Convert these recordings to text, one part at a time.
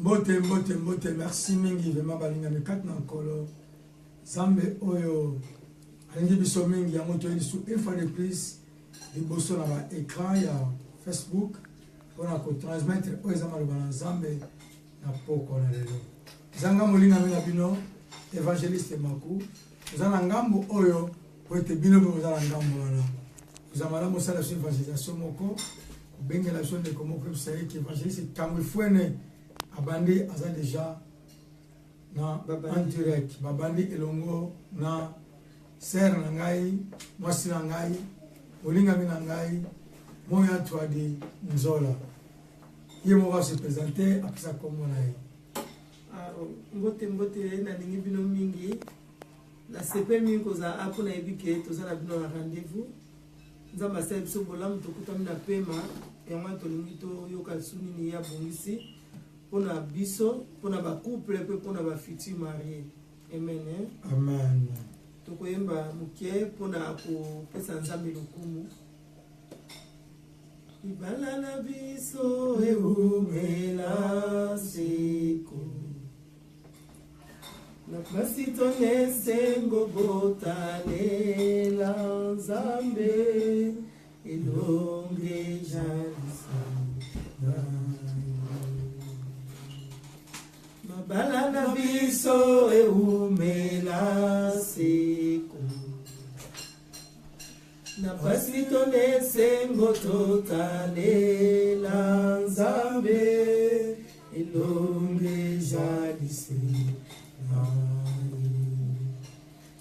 Mbote, mbote, mbote, merci mingi vraiment balingami kati na Nkolo. Nzambe oyo alingi biso mingi, yango toye lisusu une fois de plus liboso na ba écran ya Facebook mpona kotransmettre oyo eza maloba na Nzambe na pokwa na lelo. Eza nga molingami na bino Evangeliste Maku, oza na ngambo oyo po ete bino mpe boza na ngambo wana. Oza malamu osala biso evangelisation moko, kobengela biso ndeko moko oyebisa ye ke Evangeliste Tango Ifuene abandi, aza deja na en direct, babandi elongo na sœur na ngai, mwasi na ngai, molingami na ngai, Moya Ntwadi Nzola. Ye moko ase présente, apesa kombo na ye. Ah, mbote mbote, nalingi bino mingi, nasepeli mingi kozala a mpo nayebi ke toza na bino na rendez-vous. Nzambe asali biso bolamu, tokutami na pema yango wana tolingi toyoka lisusu nini ye abongisi mpona biso, mpona bacouple mpe mpona bafutur marie. Amen, eh? Amen. Tokoyemba moke mpona kopesa Nzambe lokumu. Libala na biso ewumela seko, na pasi to na esengo, botalela Nzambe, elonge jalisa. Mabala na biso ewumela seko, na pasi to na esengo, totalela Nzambe, elonge jalise,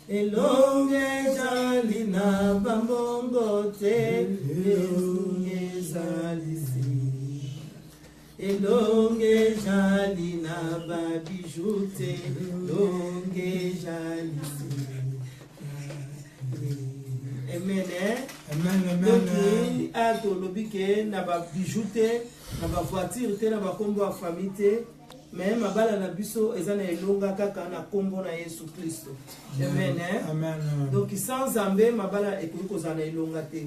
elonge ezali na bambongo te, elonge ezali se, elonge ezali na babiju te, elonge ezali se. Amen, eh? Amen, amen. Donc a tolobi ke na babiju te, na bavoiture te, na bakombo ya famille te, mais mabala na biso eza na elonga kaka na nkombo na Yesu Kristo. Amen, eh? Amen. Donc sans Nzambe, mabala ekoki kozala na elonga te.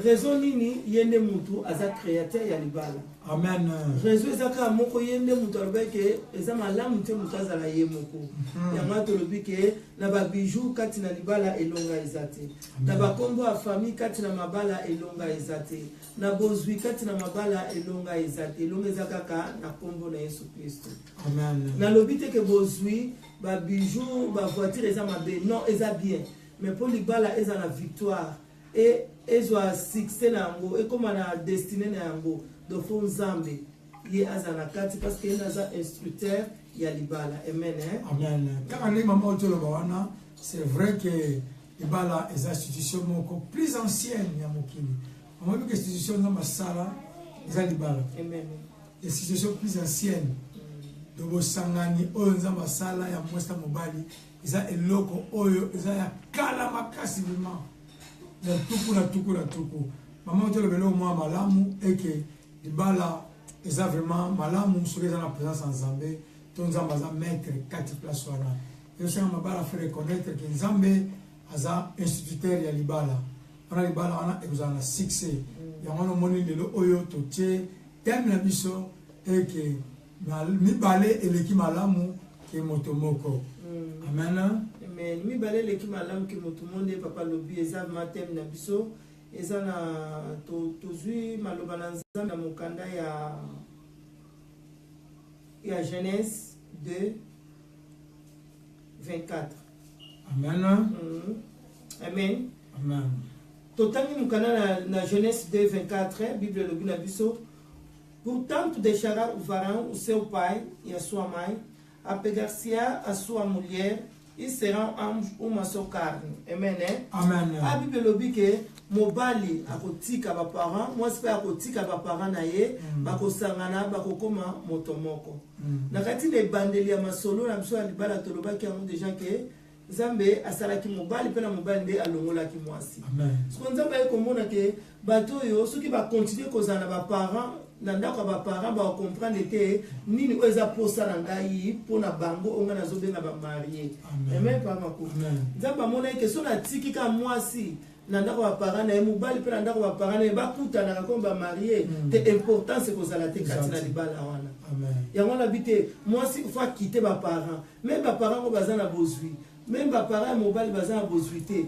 Raison nini? Ye nde mutu aza créateur ya libala. Amen. Raison eza kaka moko: ye nde moto alobaki ke eza malamu te moto azala ye moko. Yango wana tolobi ke na babiju kati na libala, elonga eza te. Na bakombo ya famille kati na mabala, elonga eza te. Na bozwi kati na mabala, elonga eza te. Elonga eza kaka na nkombo na Yesu Kristo. Amen. Nalobi te ke bozwi, babiju, bavoiture eza mabe. Non, eza bien, mais mpo libala eza na victoire e ezwa succès na yango, ekóma na destinée na yango, donc faut Nzambe ye aza na kati, parce que ye naza instructeur ya libala. Amen, eh? Amen. Kaka ndenge mama otoloba wana, c'est vrai que libala eza institution moko plus ancienne ya mokili. Omoyebi ke institution Nzambe asala eza libala. Amen. Institution plus ancienne, donc bosangani oyo Nzambe asala ya mwasi na mobali eza eloko oyo eza ya kala makasi vraiment, ya tuku na tuku na tuku. Mama otoloba eloko mwa malamu eke libala eza vraiment malamu soki eza na présence ya Nzambe, to Nzambe aza maître kati place wana. Ezosanga mabala faut reconnaître ke Nzambe aza instituteur ya libala wana, libala wana ekozala na succès. Yango wana omoni lelo oyo totie thème na biso eke mibale eleki malamu ke moto moko. Amen. Amen. Mibale eleki malamu ke moto mo nde papa alobi, eza ma thème na biso. Eza na tozwi maloba na Nzambe na mokanda ya Genèse 2 24. Amen. Amen. Amen. Totangi mokanda na Genèse 2 24. Bible elobi na biso: "Portanto, deixará o varão o seu pai e a sua mãe, apegar-se-á à sua mulher e serão ambos uma só carne." Amen, eh? Amen. A Bible elobi ke mobali akotika baparent, mwasi mpe akotika baparent na ye, bakosangana, bakokoma moto moko. Na kati na ebandeli ya masolo na biso ya libala, tolobaki yango deja ke Nzambe asalaki mobali mpe na mobali nde alongolaki mwasi. Amen. Siko Nzambe aye komona ke bato oyo soki bakontinue kozala na baparent, na ndako ya baparent, bakokomprendre te nini oyo eza posa na ngai mpo na bango, oyo ngai nazobenga bamarie. Amen. Amen, pamako. Amen. Nzambe amonaki ke so natiki ka mwasi. Na ndako ya baparent na ye, mobali mpe na ndako ya baparent na ye, bakutanaka comme bamarie te, importance ekozala te kati na libala wana. Yango wana bi te, mwasi faut akite baparent. Même baparent ngo baza na bozwi, même baparent ya mobali baza na bozwi te,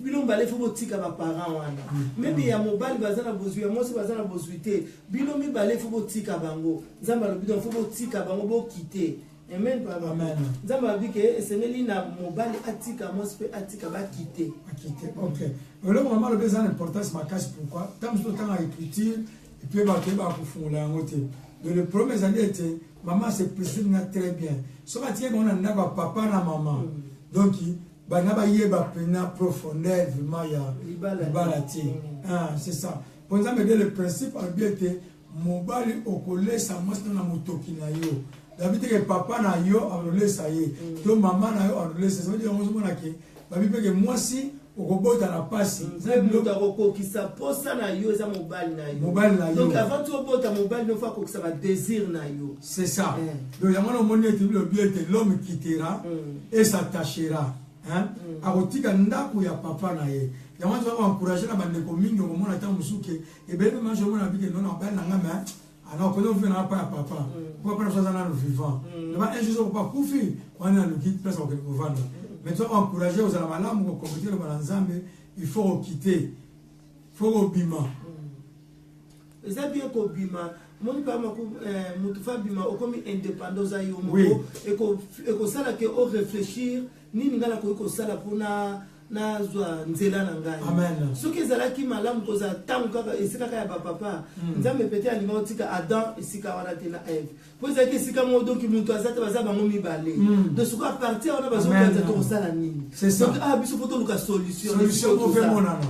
bino mibale faut botika baparent wana. Même ya mobali baza na bozwi, ya mwasi baza na bozwi te, bino mibale faut botika bango. Nzambe alobi donc faut botika bango, bokite. Amen, papa. Amen. Nzambe alobi ke esengeli na mobali atika, mwasi mpe atika, bakite. Akite, ok. Eloko mama alobi eza na importance makasi. Pourquoi? Ntango mosusu totanga écriture et puis bato oyebaka kofungola yango te. Donc le problème ezali ete mama se précise na très bien, soki atiki bango na ndako ya papa na mama, donc bana bayeba mpena profondeur vraiment ya libala te. Ah, c'est ça. Mpo Nzambe de le principe alobi ete mobali okolesa mwasi na motoki na yo. Yabi teke papa na yo alolesa ye to mama na yo alolesa. Ça veut dire, yango ozomona ke babi mpe ke mwasi okobota na pasi. Moto akokokisa posa na yo eza mobali na yo. Mobali na yo. Donc avant ti obota, mobali no faut akokisa badésir na yo. C'est ça. Donc yango wana omoni ete bilobi ete l'homme quittera et s'attachera, hein? Akotika ndako ya papa na ye. Yango wana toza koencourage na bandeko mingi. Okomona ntango mosusu ke ebele mpe manso omona bike nono abali na nga, mais alors koza kofi na pa ya papa, po papa na biso aza nano vivant. Loba un jour soki papa akufi wana, naluki place akokende kovanda. Mais toza koencourage kozala malamu, kocompléter loba na Nzambe. Il faut kokite, faut kobima. Eza bien kobima. Omoni pa moko, motu faut abima, okomi indépendant, oza yo moko. Ekosala ke oréfléchir nini ngai nakoki kosala mpona nazwa nzela na ngai. Amen. Soki ezalaki malamu kozala ntango kaka esika kaka ya bapapa, Nzambe pete alinga otika Adam esika wana te na Eve, mpo ezalaki esika moko, donc moto aza te, baza bango mibale. Donc sikoyo, à partir wana bazokanisa tokosala nini. C'est ça. Donc ah, biso faut toluka solution. Solution moko Toza. emonana.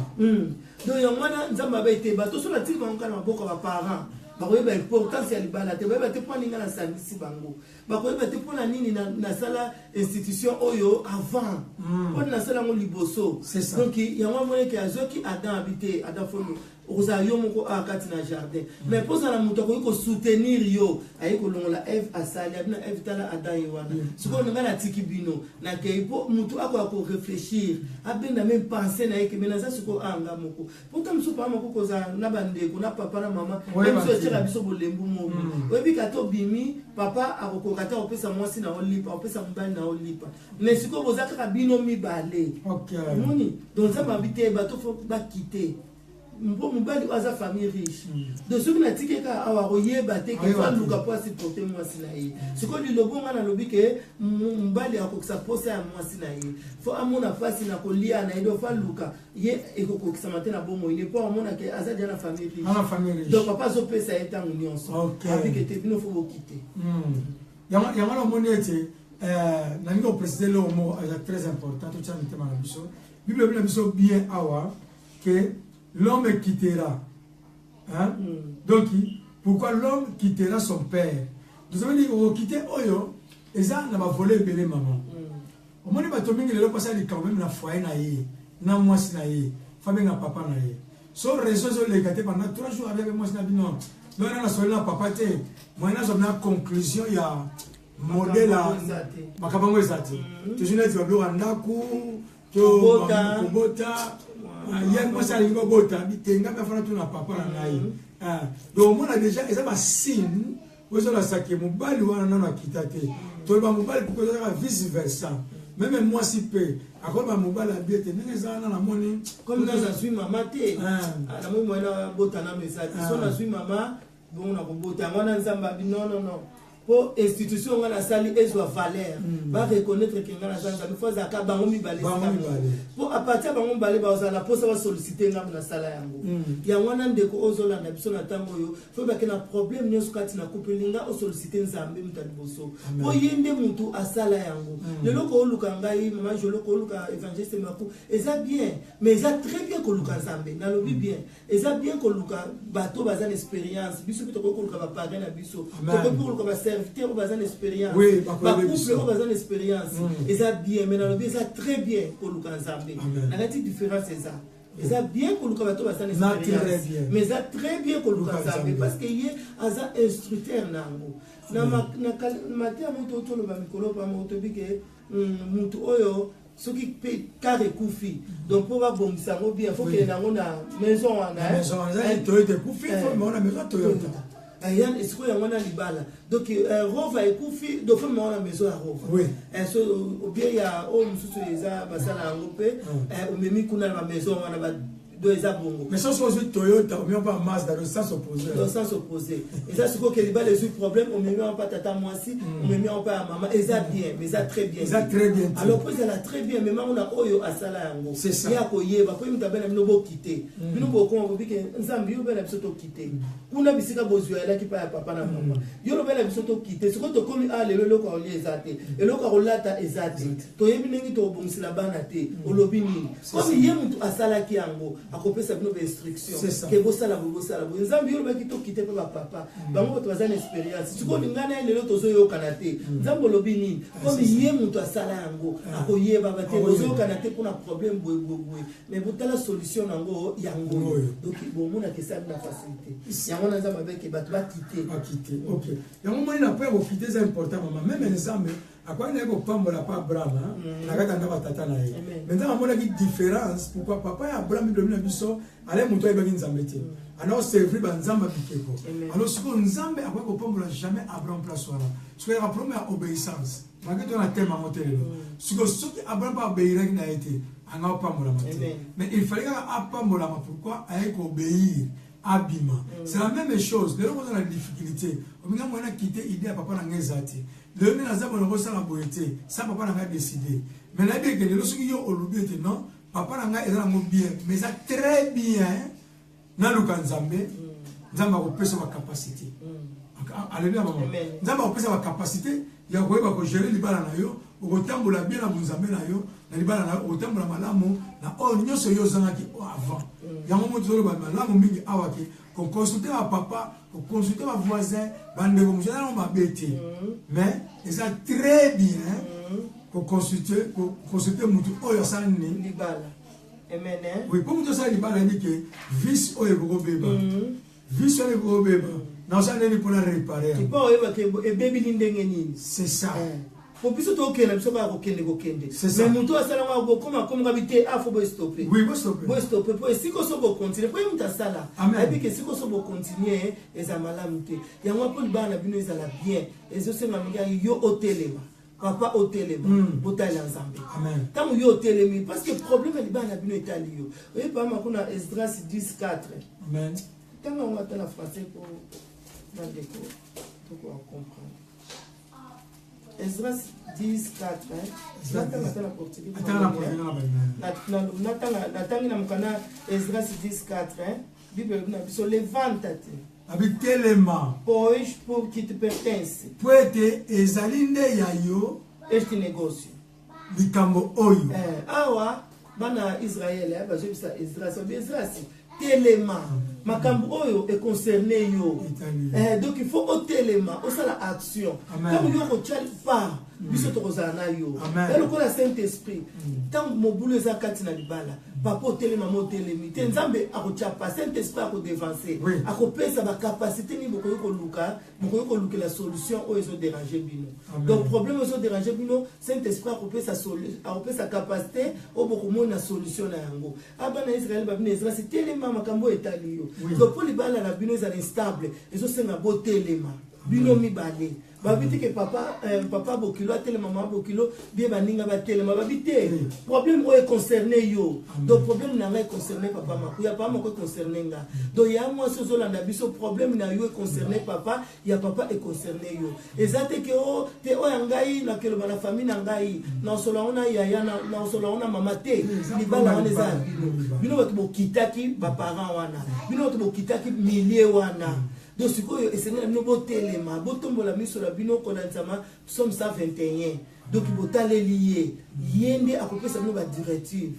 Donc yango wana Nzambe abe ete bato so natiki bango kaka na maboko ya baparent, bakoyeba importance ya libala te, bayeba te mpo nini ngai nasangisi bango, bakoyeba te mpo na nini nasala institution oyo avant, mpo nini nasala yango liboso. C'est ça. Donc yango amoneke azwaki Adam, abi te, Adam, fono okozala yo moko awa kati na jardin, mais mpo ozala moto akoki kosoutenir yo, aye kolongola Eve, asali abi na Eve: tala Adam ye wana. Sikoyo na ngai natiki bino, nakei mpo motu akoka koréfléchir, abenda même pensée na ye ke me naza sikoyo awa nga moko. Pota mosusu paa moko kozala na bandeko na papa na mama, Oyeba biso te. etiaka biso bolembu moko. Oyebi ka te, obimi, papa akokoka te akopesa mwasi na olipa, akopesa mobali na olipa, mais sikoyo boza kaka bino mibale. Omoni, donc Nzambe abi te, bato faut bakite, mpo mobali oyo aza famille riche. Donc soki natiki kaka awa, akoyeba te ke Ayeba te. aluka mpo asupporte mwasi na ye. Sikoyo lilobo nga nalobi ke mobali akokisa posa ya mwasi na ye, faut amona mpasi na kolia na ye. Donc faut aluka ye, ekokokisama te na bomoi ne, mpo amona ke aza dia na famille riche. Ana famille riche. Donc papa azopesa ye ntango nyonso. Abike te, bino faut bokite. Yango wana omoni ete nalingi koprécise eloko moko eza très important. Totia mitema na biso. Bible elobi na biso bien awa ke l'homme quittera, hein? Donc pourquoi l'homme quittera son père? Donc ça veut dire okokite oyo eza na bavole ebele. Mama, omoni bato mingi lelo mpasi likambo même na foyer na ye na mwasi na ye, faut abenga papa na ye. So raison ezoleka te pendant 3 jours, abiabe mwasi na bino, donc na nasoli na papa te, moyen nazwa na conclusion ya modèle. Makambo eza te. Makambo yango eza te. Toujours neti babiloko ya ndako to Kobota. Kobota. Ah, ye mwasi alingi babota bitenga mpe afana tuna papa na ngai. Ah, donc omona déjà eza basigne oyo ezolasake mobali wana nano akita te. Toloba mobali kuko ezalaka vice versa, même mwasi mpe akoloba mobali abi ete ndenge eza wana namoni Comme nga nazwi mama te, Ah. namoni moyen nabota nano eza te. So nazwi mama, bongo nakobota. Yango wana Nzambe abi non, non, non, mpo institution nga nasali ezwa valeur, bareconnaître ke nga naza Nzambe, faut azalaka bango mibale Bango esika moko. mibale. Mpo à partir ya bango mibale, bazala na mposa basollicite ngambo nasala yango. Yango wana, ndeko oyo ozolanda biso na ntango oyo, faut bake na problème nyonso kati na couple, linga osollicite Nzambe moto ya liboso, mpo ye nde motu asala yango. Lelo kooluka ngai mama Jolo, kooluka évangéliste Maku, eza bien, mais eza très bien koluka Nzambe. Nalobi bien, eza bien koluka bato baza na expérience. Biso mpe tokoki koluka baparrain na biso, tokoki mpe koluka baserviteur oyo baza na expérience, bacouple oyo baza na expérience. Eza bien, mais nalobi eza très bien koluka Nzambe. Na kati différence eza bien koluka bato baza na expérience, mais eza très bien koluka Nzambe, parce que ye aza instructeur na yango. Na mateya moto toloba mikolo pamo, toyebi ke mutu oyo. Soki mpe car ekufi, donc mpo babongisa yango bien, faut kende yango na maison wana. Maison wana Toyota ekufi, faut mema na maison Toyota. Sikoyo yango wana libala, donc Rover ekufi, donc faut mema na maison ya Rover. So obie ya oyo mosusu eza basala yango mpe omemi kuna na bamaison wana, do eza bongo. Mais soki ozwi Toyota, omemi mpa Mazda, dans sens opposé. Dans sens opposé. Eza sikoyo ke libala ezwi problème, omemi yango mpa tata mwasi, omemi yango mpa ya mama, eza bien, mais eza très bien. Eza très bien. Alors mpo ezala très bien, mema yango na oyo asala yango. C'est ça. Ye akoyeba po ye moto abela bino bokite. Bino bokoma bobike Nzambe, yo obela biso tokite kuna bisika bozwi ayelaki mpa ya papa na mama. Yo lobela biso tokite, sikoyo tokomi a lelo, eloko ya kolia eza te, eloko ya kolata eza te, toyebi ndenge tokobongisela bana te. Olobi nini? Comme ye motu asalaki yango, akopesa bino bainstruction ke bosala boye, bosala boye. Nzambe, yo olobaki tokite mpe bapapa, bango bato baza na expérience. Sikoyo ngai na ye lelo tozoyokana te. Nzambe, olobi nini? Comme ye moto asala yango, akoyeba bate bozoyokana te mpona problème boye boye boye, mais botala solution nango yango. Donc bomonaka esali na facilité yango na Nzambe abeke bato bakite. Bakite, ok. Yango moni na po ya kokite eza important, mama. Même Nzambe akwaki na ye kopambola pa Abraham na kati ya ndako ya tata na ye, mais Nzambe amonaki différence. Pourquoi? Papa ya Abraham, bilobi na biso, ale moto ayebaki Nzambe te, ana oservir banzambe ya bikeko. Alors sikoyo Nzambe akoki kopambola jamais Abraham place wana. Sikoyo yaka problème ya obéissance, malgré to na thème yango te lelo. Sikoyo soki Abraham mpe aobéiraki na ye te, anga opambolama te. Mais il fallait kaka apambolama. Pourquoi? Ayaki koobéir, abima. C'est la même chose lelo, koza na difficulté, ominga mwana kite idée ya papa na ngai eza te. Lelo nde naza boye, nakosala boye te sa papa na ngai décide. Mais nayebi eke lelo soki yo olobi ete non, papa na ngai eza nango bien, mais eza très bien naluka Nzambe, Nzambe akopesa bacapacité. Aleluya, mama. Nzambe akopesa bacapacité ya koyeba kogérer libala na yo. Okotambola bien na bonzambe na yo, na libala na yo okotambola malamu na oyo nyonso yo ozangaki avant. Yango mo tozoloba malamu mingi awa ke koconsulte bapapa, koconsulte bavoisin, bandeko mosusu, eza nango mabe te, mais eza très bien koconsulte motu oyo asala nini? Libala. Amen. Oui, mpo motu asala libala ayebi ke vice oyo ekokobeba, vice oyo ekokobeba, nasala nini mpona réparer? Mpo oyebaka ebebili ndenge nini. C'est ça. Po biso tokende biso kaka kokende kokende, mais motu asalanga bokoma komaka bi te, a faut bostoppe. Oui, bostoppe. Bostoppe po esika oso bocontinue, po ye moto asala ayebi ke esika oso bocontinue eza malamu te. Yango mpo libala na bino ezala bien, ezosenga mingi yo otelema, papa otelema, botalela Nzambe. Ntango yo otelemi, parce que problème ya libala na bino etali yo. Oyebama kuna Esdras 10 4. Ntango yango ata na français po bandeko tokoka comprendre. Esdras 10 4, natanga ata na portugais. Natangi na mokanda Esdras 10 4, Bible elobi na biso: levanta-te. Abitelema. Pois porque te pertence. Po ete ezali nde ya yo. Este negócio. Likambo oyo. Awa bana ya Israele bazoyebisa Esdras, babi: Esdras, telema, makambo oyo econcerne yo. Donc il faut otelema, osala action. Ntango yo kotia part, biso tokozala na yo ya lokola Saint Esprit. Ntango mobulu eza kati na libala, papa otelema, ma otelemi te, Nzambe akotia pa Saint Esprit, akodevance, akopesa bacapacité nini bokoki koluka, bokoki kolukela solution oyo ezodérange bino. Donc problème ezodérange bino, Saint Esprit akopesa capacité oyo bokomona solution na yango. Abana Israele babino: Esdras, telema, makambo oyo etali yo. Donc mpo libala na bino ezala instable, ezosenga botelema bino mibale. Babi te ke papa bokilo atelema, mama bokilo bie, baninga batelema. Babi te, problème oyo econcerne yo. Donc problème na ngai econcerne papa Makuya, papa moko econcerne nga. Donc ya mwasi ozolanda biso, problème na yo econcerne papa, ya papa econcerne yo. Eza te ke o te oyo ya ngai nakeloba na famille na ngai, naosolola ngo na yaya, naosolola ngo na mama te. Libala wana eza ya bino. Bino bato bokitaki baparent wana, bino bato bokitaki milieu wana. Donc sikoyo esengeli na bino botelema, botombola miso na bino kolandisama Psaume 121. Donc botaleli ye, ye nde akopesa bino badirective,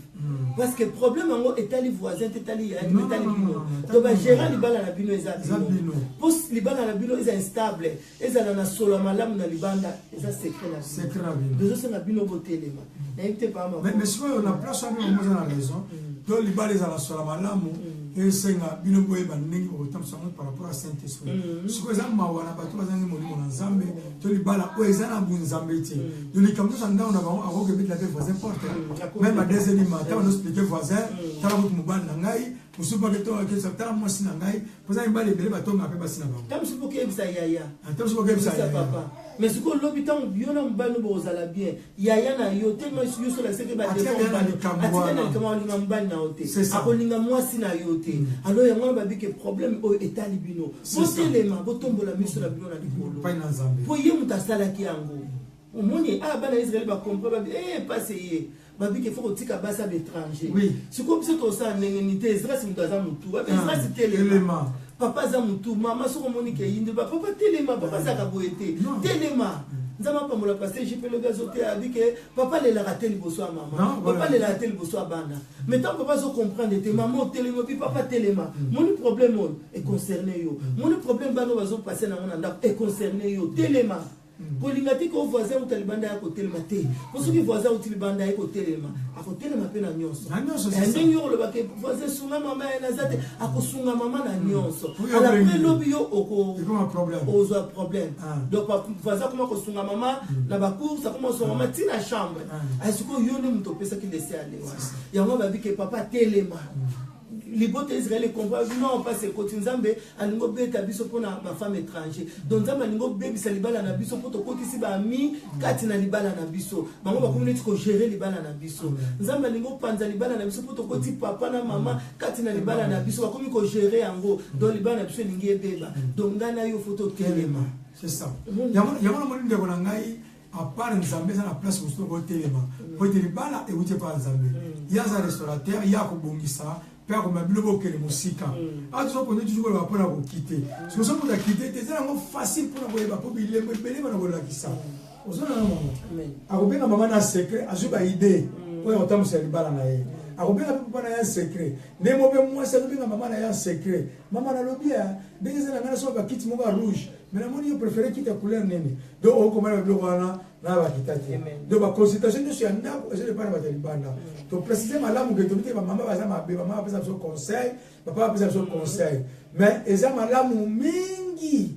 parce que problème yango etali voisin te, etali yaya te, etali bino. Donc bagérant libala na bino eza bino. Po libala na bino eza instable, ezala na solo ya malamu na libanda, eza secret na bino. Ezosenga bino botelema. Nayebi te. Pama. Mais sikoyo na place wana, oza na raison. To libala ezala solo malamu. Esenga bino boyeba ndenge bokotambusa yango par rapport à saint esprit. Sikoyo eza mawa na bato bazangi molimo na Nzambe to libala oyo eza na bunzambe te. Do likambo nyonso ya ndako na bango akoki kobetela mpe voisin porte même à 2 heures du matin, bazo expliquer voisin: tala kutu mobali na ngai mosusu mpe akesa, tala mwasi na ngai, mpoza mibali ebele batongaka mpe basi na bango. Ntango mosusu bokeyebisa yaya. Ata mosusu bokeyebisa yaya papa, mais sikoyo lobi ntango yo na mobali no bokozala bien, yaya na yo telema yo sola seke atikali na likambo atikali na likambo, akolinga mobali na yo te, akolinga mwasi na yo te. Alors yango wana babike problème oyo etali bino, botelema, botombola miso na bino na likolo pai na Nzambe, mpo ye moto asalaki yango. Omoni a bana Israele bacomprendre, babi e pase ye babike faut kotika basi ya baétranger. Sikoyo biso tosala ndenge nini te? Esdras moto aza motu, babi Esdras telema, papa aza motu, mama soki omoni ke yinde papa telema, papa azalaka boye te, telema. Nzambe apambola pasteur JP, lobi azoteya, abi ke papa alelaka te liboso ya mama, papa alelaka te liboso ya bana. Mais ntango papa azocomprendre te, mama otelemi, obi papa telema, moni problème oyo econcerne yo, moni problème bana oyo bazopase nango na ndako econcerne yo, telema. Kolinga te ko voisin uta libanda ya kotelema te, po soki voisin uti libanda ye kotelema, akotelema mpe na nyonso. Na nyonso. Ndenge yo kolobaka voisin sunga mama ye naza te, akosunga mama na nyonso. Alors après lobi yo ozwa problème. Donc voisin akoma kosunga mama na bacourse, akoma kosunga mama ntina chambre. Sikoyo yo nde moto opesaki laisser aller wana. Yango babi ke papa telema. Libota Israel ecomprendre non, mpasi ekoti, Nzambe alingi obeta biso mpona bafemme étranger. Donc Nzambe alingi obebisa libala na biso mpo tokotisi bami kati na libala na biso, bango bakomi neti kogérer libala na biso. Nzambe alingi opanza libala na biso mpo tokoti papa na mama kati na libala na biso, bakomi kogérer yango. Donc libala na biso elingi ebeba. Donc ngai na yo faut totelema. C'est ça, yango namoni ndeko na ngai, à part Nzambe, eza na place mosusu okotelema po ete libala ewuti epa Nzambe. Ye aza restaurateur, ye akobongisa mpe akoma bino bokende mosika. Awa tozokonde toujours koloba mpona kokite. Soki so moto akite te, eza yango facile mpona koyeba, mpo bilembo ebele bana kolakisa. Ozonana mama akobenga mama na secret, azwi baidée oyo akotambusa libala na ye. Akobenga mpe papa na ye secret, nde mo mpe mwasi azobenga mama na ye en secret: mama, nalobi ya ndenge eza na ngai, nasomba bakiti moko ya rouge, mais namoni yo préféré kiti ya couleur nini. Donc okomana biloko wana na bakita te. Donc baconsultation nyonso ya ndako eza epai na bato ya libanda. Toprécise malamu ke tobi te bamama baza mabe. Bamama bapesa biso conseil, papa bapesa biso conseil, mais eza malamu mingi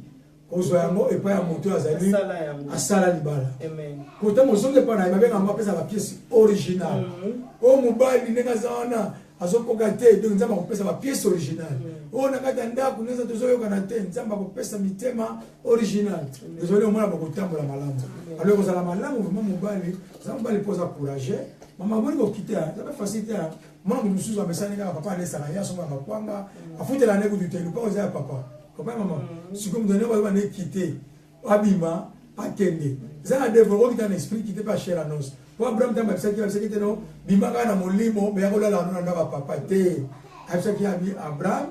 kozwa yango epai ya moto azali asala libala. Kota mozongi epai na ye, babenga yango apesa bapièce originale. Oyo mobali ndenge aza wana azokoka te, donc Nzambe akopesa bapièce originale. Oyo na kati ya ndako ndenge tozoyokana te, Nzambe akopesa mitema original. Tozali omona bakotambola malamu. Alors ekozala malamu vraiment mobali aza mobali mpo aza courageux. Mama amoni kokite, eza mpe facile te. Mwana moto mosusu amesani kaka papa alesaka ye, asomba bakwanga, afutela nde kutu te, lupango eza ya papa, papa ya mama. Sikoyo moto ane bazoba nde kite, abima, akende. Eza na devoir okita na esprit, kite mpe chair en os. Po Abraham ntango abisaki te no bima kaka na molimo, me yakolala no na ndako ya papa te. Abisaki abi Abraham: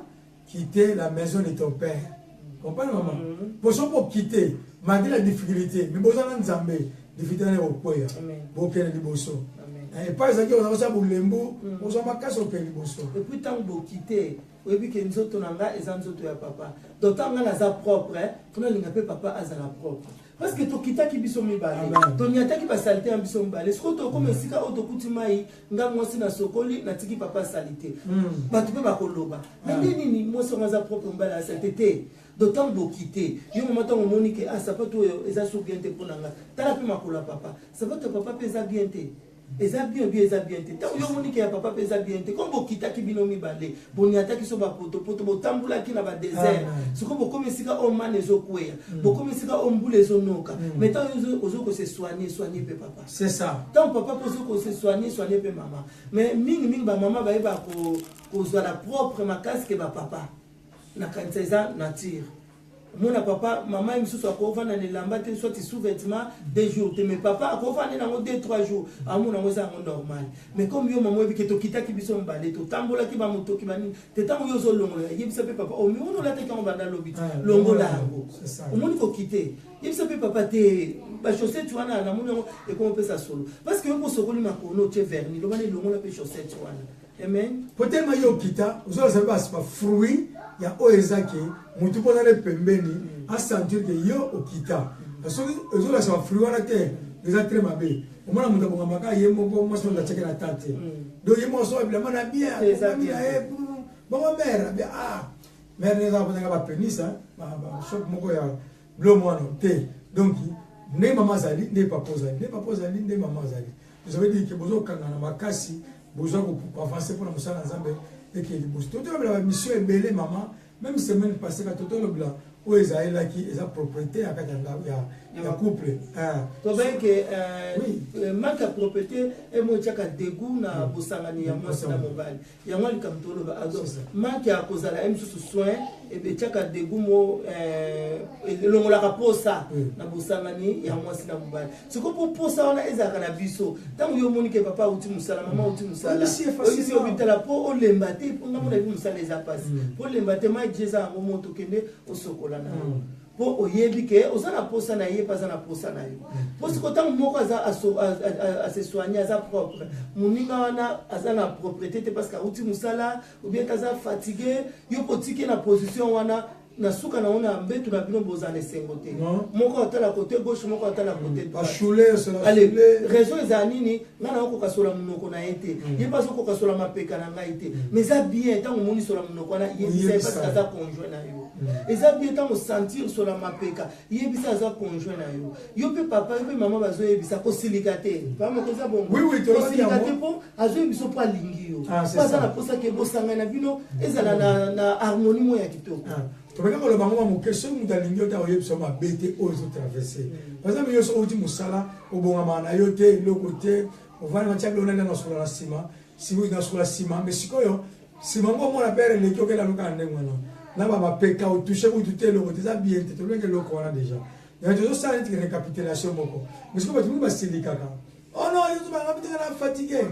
quitter la maison de ton père. Comprendre mama, po soki okite malgré la difficulté, mais boza na Nzambe, difficulté wana ekokweya, bokende liboso. Epai ezalaki ozala kosala bolembu, ozwa makasi, okende liboso. Et puis ntango bokite, oyebi ke nzoto na nga eza nzoto ya papa. Donc ntango nga naza propre, mpona alinga mpe papa azala propre, parce que tokitaki biso mibale, toniataki basaleté ya biso mibale. Sikoyo tokoma esika oyo tokuti mai, nga mwasi nasokoli, natiki papa asali te. Bato mpe bakoloba me nde nini, mwasi yango aza propre, mobali asali te te. Donc ntango bokite, yo mama, ntango omoni ke ah, sapato oyo eza so bien te mpo na nga, tala mpe makolo ya papa, sapato ya papa mpe eza bien te, eza bien bien, eza bien te. Ntango yo omoni ke ya papa mpe eza bien te, comme bokitaki bino mibale, boniataki so bapotopoto, botambulaki na badésert, sikoyo bokomi esika oyo mana ezokweya, bokomi esika oyo mbula ezonoka. Mais ntango ozo kose soigner, soigner mpe papa. C'est ça. Ntango papa mpe ozo kose soigner, soigner mpe mama. Mais mingimingi bamama bayeba kozwa la propre makasi ke bapapa. Nakanisa eza nature. Omona papa, mama ye mosusu akovanda na elamba te, soit sous-vêtement, 2 jours te, mais papa akovanda nango 2, 3 jours, amona yango eza yango normal. Mais comme yo mama oyebi ke tokitaki biso mibale, totambolaki bamotoki banini te, ntango yo ozolongola, yebisa mpe papa: omi wana olataki yango banda lobi te, longola yango. Omoni kokite, yebisa mpe papa te, bachaussette wana namoni yango ekoma opesa solo, parce que yo mpo osokoli makolo, otie vernis, loba na elongola mpe chaussette wana. Amen. Po telema yo okita, ozolasa bafruit ya oyo eza ke motu mpo azali pembeni asentir ke yo okita. Soki ezolakisa bafruit wana te, eza très mabe. Omona moto abongamaka ye moko, mwasi moto atiaki na ta te. Donc ye moko asoba bilamba na bien, akomami na ye. Bongo mère abi ah mère nde eza kozanga ba penis hein, ba ba choc moko ya bilo mwana te. Donc nde mama azali nde papa ozali nde papa ozali nde mama azali. Vous avez dit que bozo kangana makasi bozo ko avancer pour na mosala na Nzambe eke liboso. Totolobela ba mission ebele mama même semaine passée ka totolobela oyo ezalelaki eza propriété ya kati ya ya couple ah. tobaye ke euh, euh, manque ya propriété emo etiaka dégoût na mm. bosangani ya mwasi na mobali yango likambo toloba ah, donc manque ya kozala ye mosusu soin etiaka dégoût mo euh, elongolaka posa na bosangani ya mwasi na mobali sikoyo mpo posa wana ezalaka na biso ntango yo omoni ke papa auti mosala mama auti mosala oyebisi yo bitala mpo olemba te mpo ngambo na yebi mosala eza mpasi mpo mm. olemba te mai je eza yango moto okende osokola na yo mm. mpo oyebi ke oza na posa na ye mpe aza na posa na yo mpo mm. siko ntango moko aza ase soigne aza propre moninga wana aza na propriété te parce que auti mosala ou bien aza fatigue yo mpo otiki na position wana na suka na ngo na mbetu na bino bozala na esengo te moko atala kote gauche moko atala kote mm. ale raison ezala nini ngai nakokoka sola monoko na ye te mm. ye mpe azokoka sola mapeka na ngai te mm. mais eza bien ntango omoni sola monoko wana yebisa ye parce aza conjoint na yo eza bien ntango sentir sola mapeka yebisa aza conjoint na yo yo mpe papa yo mpe mama bazoyebisa kosilika te papa moko eza bongo kosilika te mpo azoyebisa mpo alingi yo ah, mpo aza na mposa ke bosangani na bino ezala na harmonie moko ya kitoko ah, tobaki koloba ngo moke soki moto alingi yo te akoyebisa mabe te oyo ezotraverse mm. par exemple yo soki outi mosala obongamaka na yo te eloko te ovandi matya biloko nani nasokola na nsima nasokola nsima mais sikoyo nsima ngo omona pere eleki okela loka ndenge wana na bamapeka otouche kutu te eloko te eza bien te tolobaki eloko wana déjà donc tozosala neti récapitulation moko mais sikoyo bato mingi basilikaka oh non yo tobanga bitaka na fatigue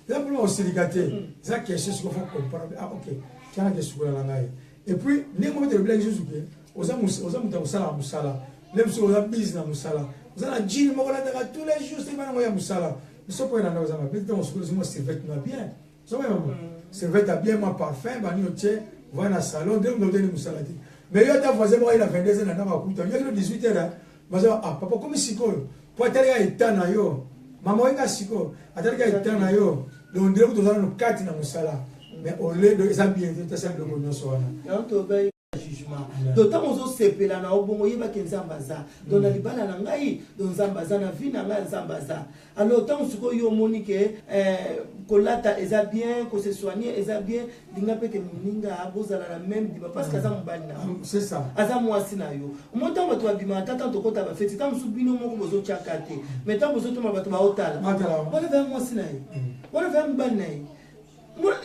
eza mpona kosilika te mm. eza question sikoyo faut comprendre ah ok tiana kesukola na ngai et puis ndenge moko tolobelaki lisusu ke oza moto ya kosalaka mosala nde mosusu oza bise na mosala oza na jean moko olataka tous les jours soki banango ya mosala biso mpo elanda oza mabe ntango sikoyo ozwi mwa serviette na bien ozomona mama serviette ya bien mwa parfum bani otie va na salon nde moto oteli mosala te mais yo ata voisin moko aye na 22 heures na ndako akuta yo kino 18 heures baza ah papa komi sikoyo po atalika eta na yo mama oyeka sikoyo atalika eta na yo donc ndire kutu oza nano kati na mosala mais ole eza bien te tasala biloko nyonso wana jugement donc ntango ozosepela na yo bongo oyebaki nzambe aza donc na libala na ngai donc nzambe aza na vie na ngai nzambe aza alors ntango sikoyo yo omoni ke eh, kolata eza bien kose soigner eza bien linga mpe ke moninga bozala na même dima parce que aza mobali na yo aza mwasi na yo omoni ntango bato babimaka ata ntango tokota bafeti ntango mosusu bino moko bozotyaka te mais ntango bozotoma bato baotala wana vaya mwasi na ye wana vaya mobali na ye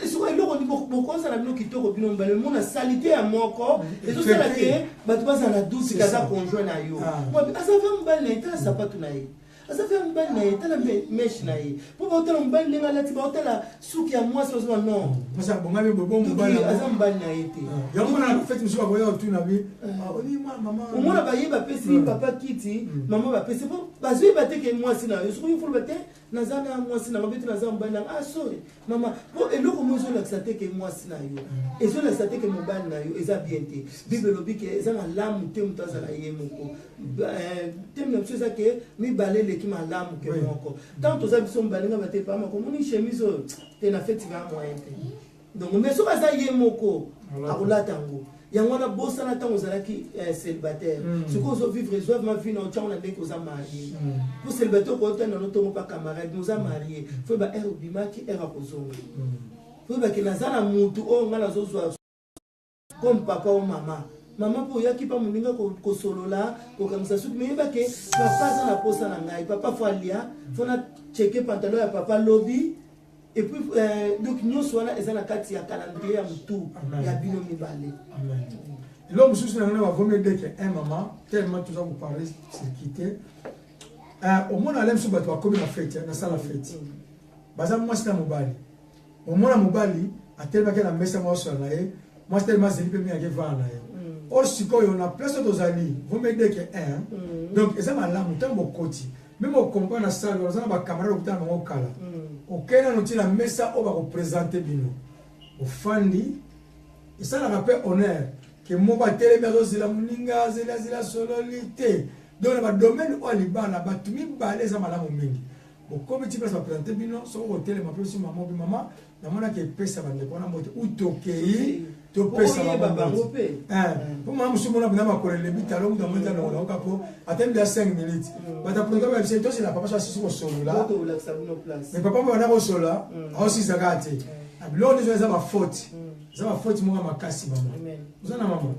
sikoyo eloko nini bokozala bino kitoko bino mibale mona salite ya moko mm. ezosala ke bato bazala na dusi aza conjoint na yo ah. aza ve mobali na ye tala sapatu na ye aza ve mobali na ye tala meshe na ye mpo baotala mobali ndenge alati baotala suki ya mwasi bazoba non aza mobali na ye te ah. ah, omona baye bapesi papa kiti mm. mama bapesi mpo bazoyeba te ke mwasi na yo soki ofoloba te naza na mwasi na mabe te naza mobali na ah sorry mama po eloko moko ezolakisa te ke mwasi na yo ezolakisa te ke mobali na yo eza bien te bible elobi ke eza malamu te moto azala ye moko eh, teme na biso eza ke mibale eleki malamu ke moko ntango toza biso mibale nga bate pama komoni chemise oyo te na feti va moyen te donc mais soki aza ye moko akolata yango yango wana bosana ntango ozalaki eh, célibataire mm. sikoyo ozovivre ezwavema vie na otyango na ndenge oza marie mm. po célibataire okotanda notongo mpa camarade mais oza marie fo yeba heure obimaki heure akozonga mm. fo yebake naza na mutu oyo ngai nazozwa comme papa o mama mama mpo oyaki mpa moninga kosolola kokangisa suki me yeba ke papa aza na posa na ngai papa fo alia fo na cheke pantalon ya papa lobi et puis euh, donc nyonso wana eza na kati ya calendrier ya motu ya bino mibale eloko mosusu na ngai na bavomi deke un mama tellement toza koparle circuite euh, omona ale mosusu bato bakomi na fete na sala fete mm. baza mwasi na mobali omona mobali atelemaki na mesa moko asola na ye mwasi telema azeli mpe mingi akevanda na ye mm. or sikoyo na place oyo tozali vomi deke un mm. donc eza malamu ntango bokoti meme okompa na salle oza na bacamarade okutana bango kala mm. okei nano ti na mesa oyo bakopresente bino ofandi esalaka mpe honneur ke moko atelemi azozela moninga azeli azeli asololi te donc na badomaine oyo ya libala bato mibale eza malamu mingi bokomi ti place bapresente bino soki okotelema mpe osi mama obi mama. Namonaki epesa bandeko wana mbote ou tokei topesa bango mpe mpo mwana mosusu mona bina makolo elembi talo moto amoni talongola oka mpo ata mbi ya 5 minutes bato aproka babisa tosela papa so asisi kosolola mais papa mpo banda kosolola aosisa kaka te biloko nyonso eza bafaute, eza bafaute moko ya makasi. Mama, oza na mama.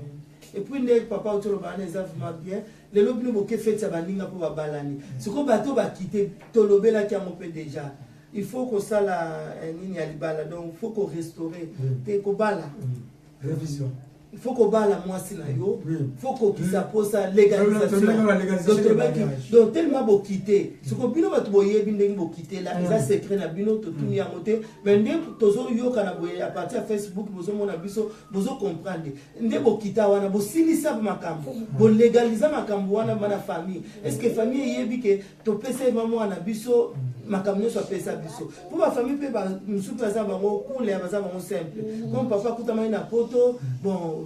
Et puis nde papa oti oloba wana eza vraiment bien. Lelo bino boke feti ya baninga mpo babalani. Sikoyo bato bakite, tolobelaki yango mpe déjà, il faut kosala nini ya libala, donc il faut korestaurer te kobala. Révision. Il faut kobala mwasi na yo, faut kokisa posa légalisation. Donc tellement bokite, siko bino bato boyebi ndenge bokitela, eza secret na bino, totuni yango te. Mais nde tozoyoka na boye à partir ya Facebook, bozomona biso, bozocomprendre nde bokita wana, bosilisa makambo, bolégaliza makambo wana na famille. Est ce que famille eyebi ke topesa ye mwana biso, makambo nyonso apesa biso? Mpo bafamille mpe mosusu mpe baza bango kule, baza bango simple, comme papa akutamaki na Poto. Bon,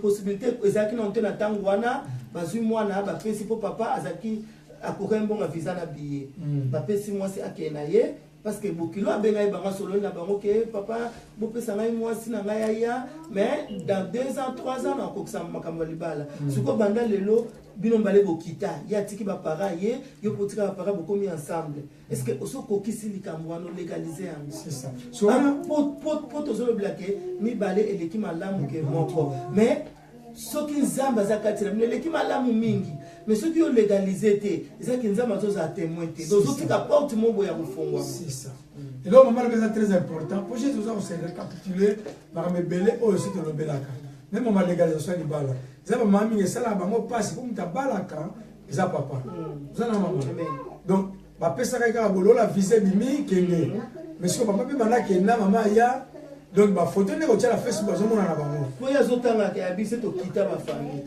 possibilité ezalaki nano te na ntango wana. Bazwi mwana, bapesi, mpo papa azalaki akokaki mbongo ya visa na billet. Bapesi mwasi, akende na ye, parce que bokilo abengai bango, asololi na bango ke papa, bopesa ngai mwasi na ngai aya, mais dans 2 ans, 3 ans nakokisa makambo ya libala. Sikoyo banda lelo bino mbale bokita, ye atiki baparent ye, yo mpo otika baparent, bokomi ensemble. Est ce que osokokisi likambo wana, olégalize yango? C'est ça. So wana Po tozolobela ke mibale eleki malamu ke moko, mais soki Nzambe aza kati na bino, eleki malamu mingi. Mais soki yo légalize te, ezaki Nzambe azozala témoin te, ozotika porte moko ya kofongwama. C'est ça. Eloko mama lobi eza très important po jésus oza kose récapituler makambo ebele oyo soki tolobelaka. Même mama, légalisation ya libala eza bamama mingi esalaka bango mpasi, po moto abalaka eza papa. Oza na mama, donc bapesaka ye kaka bolola visa ebimi, kende. Mais sikoyo papa mpe banda kenda, mama aya, donc bafoto nde kotia na Facebook, bazomona na bango. Po ye azotangaka ya biso tokita bafamille.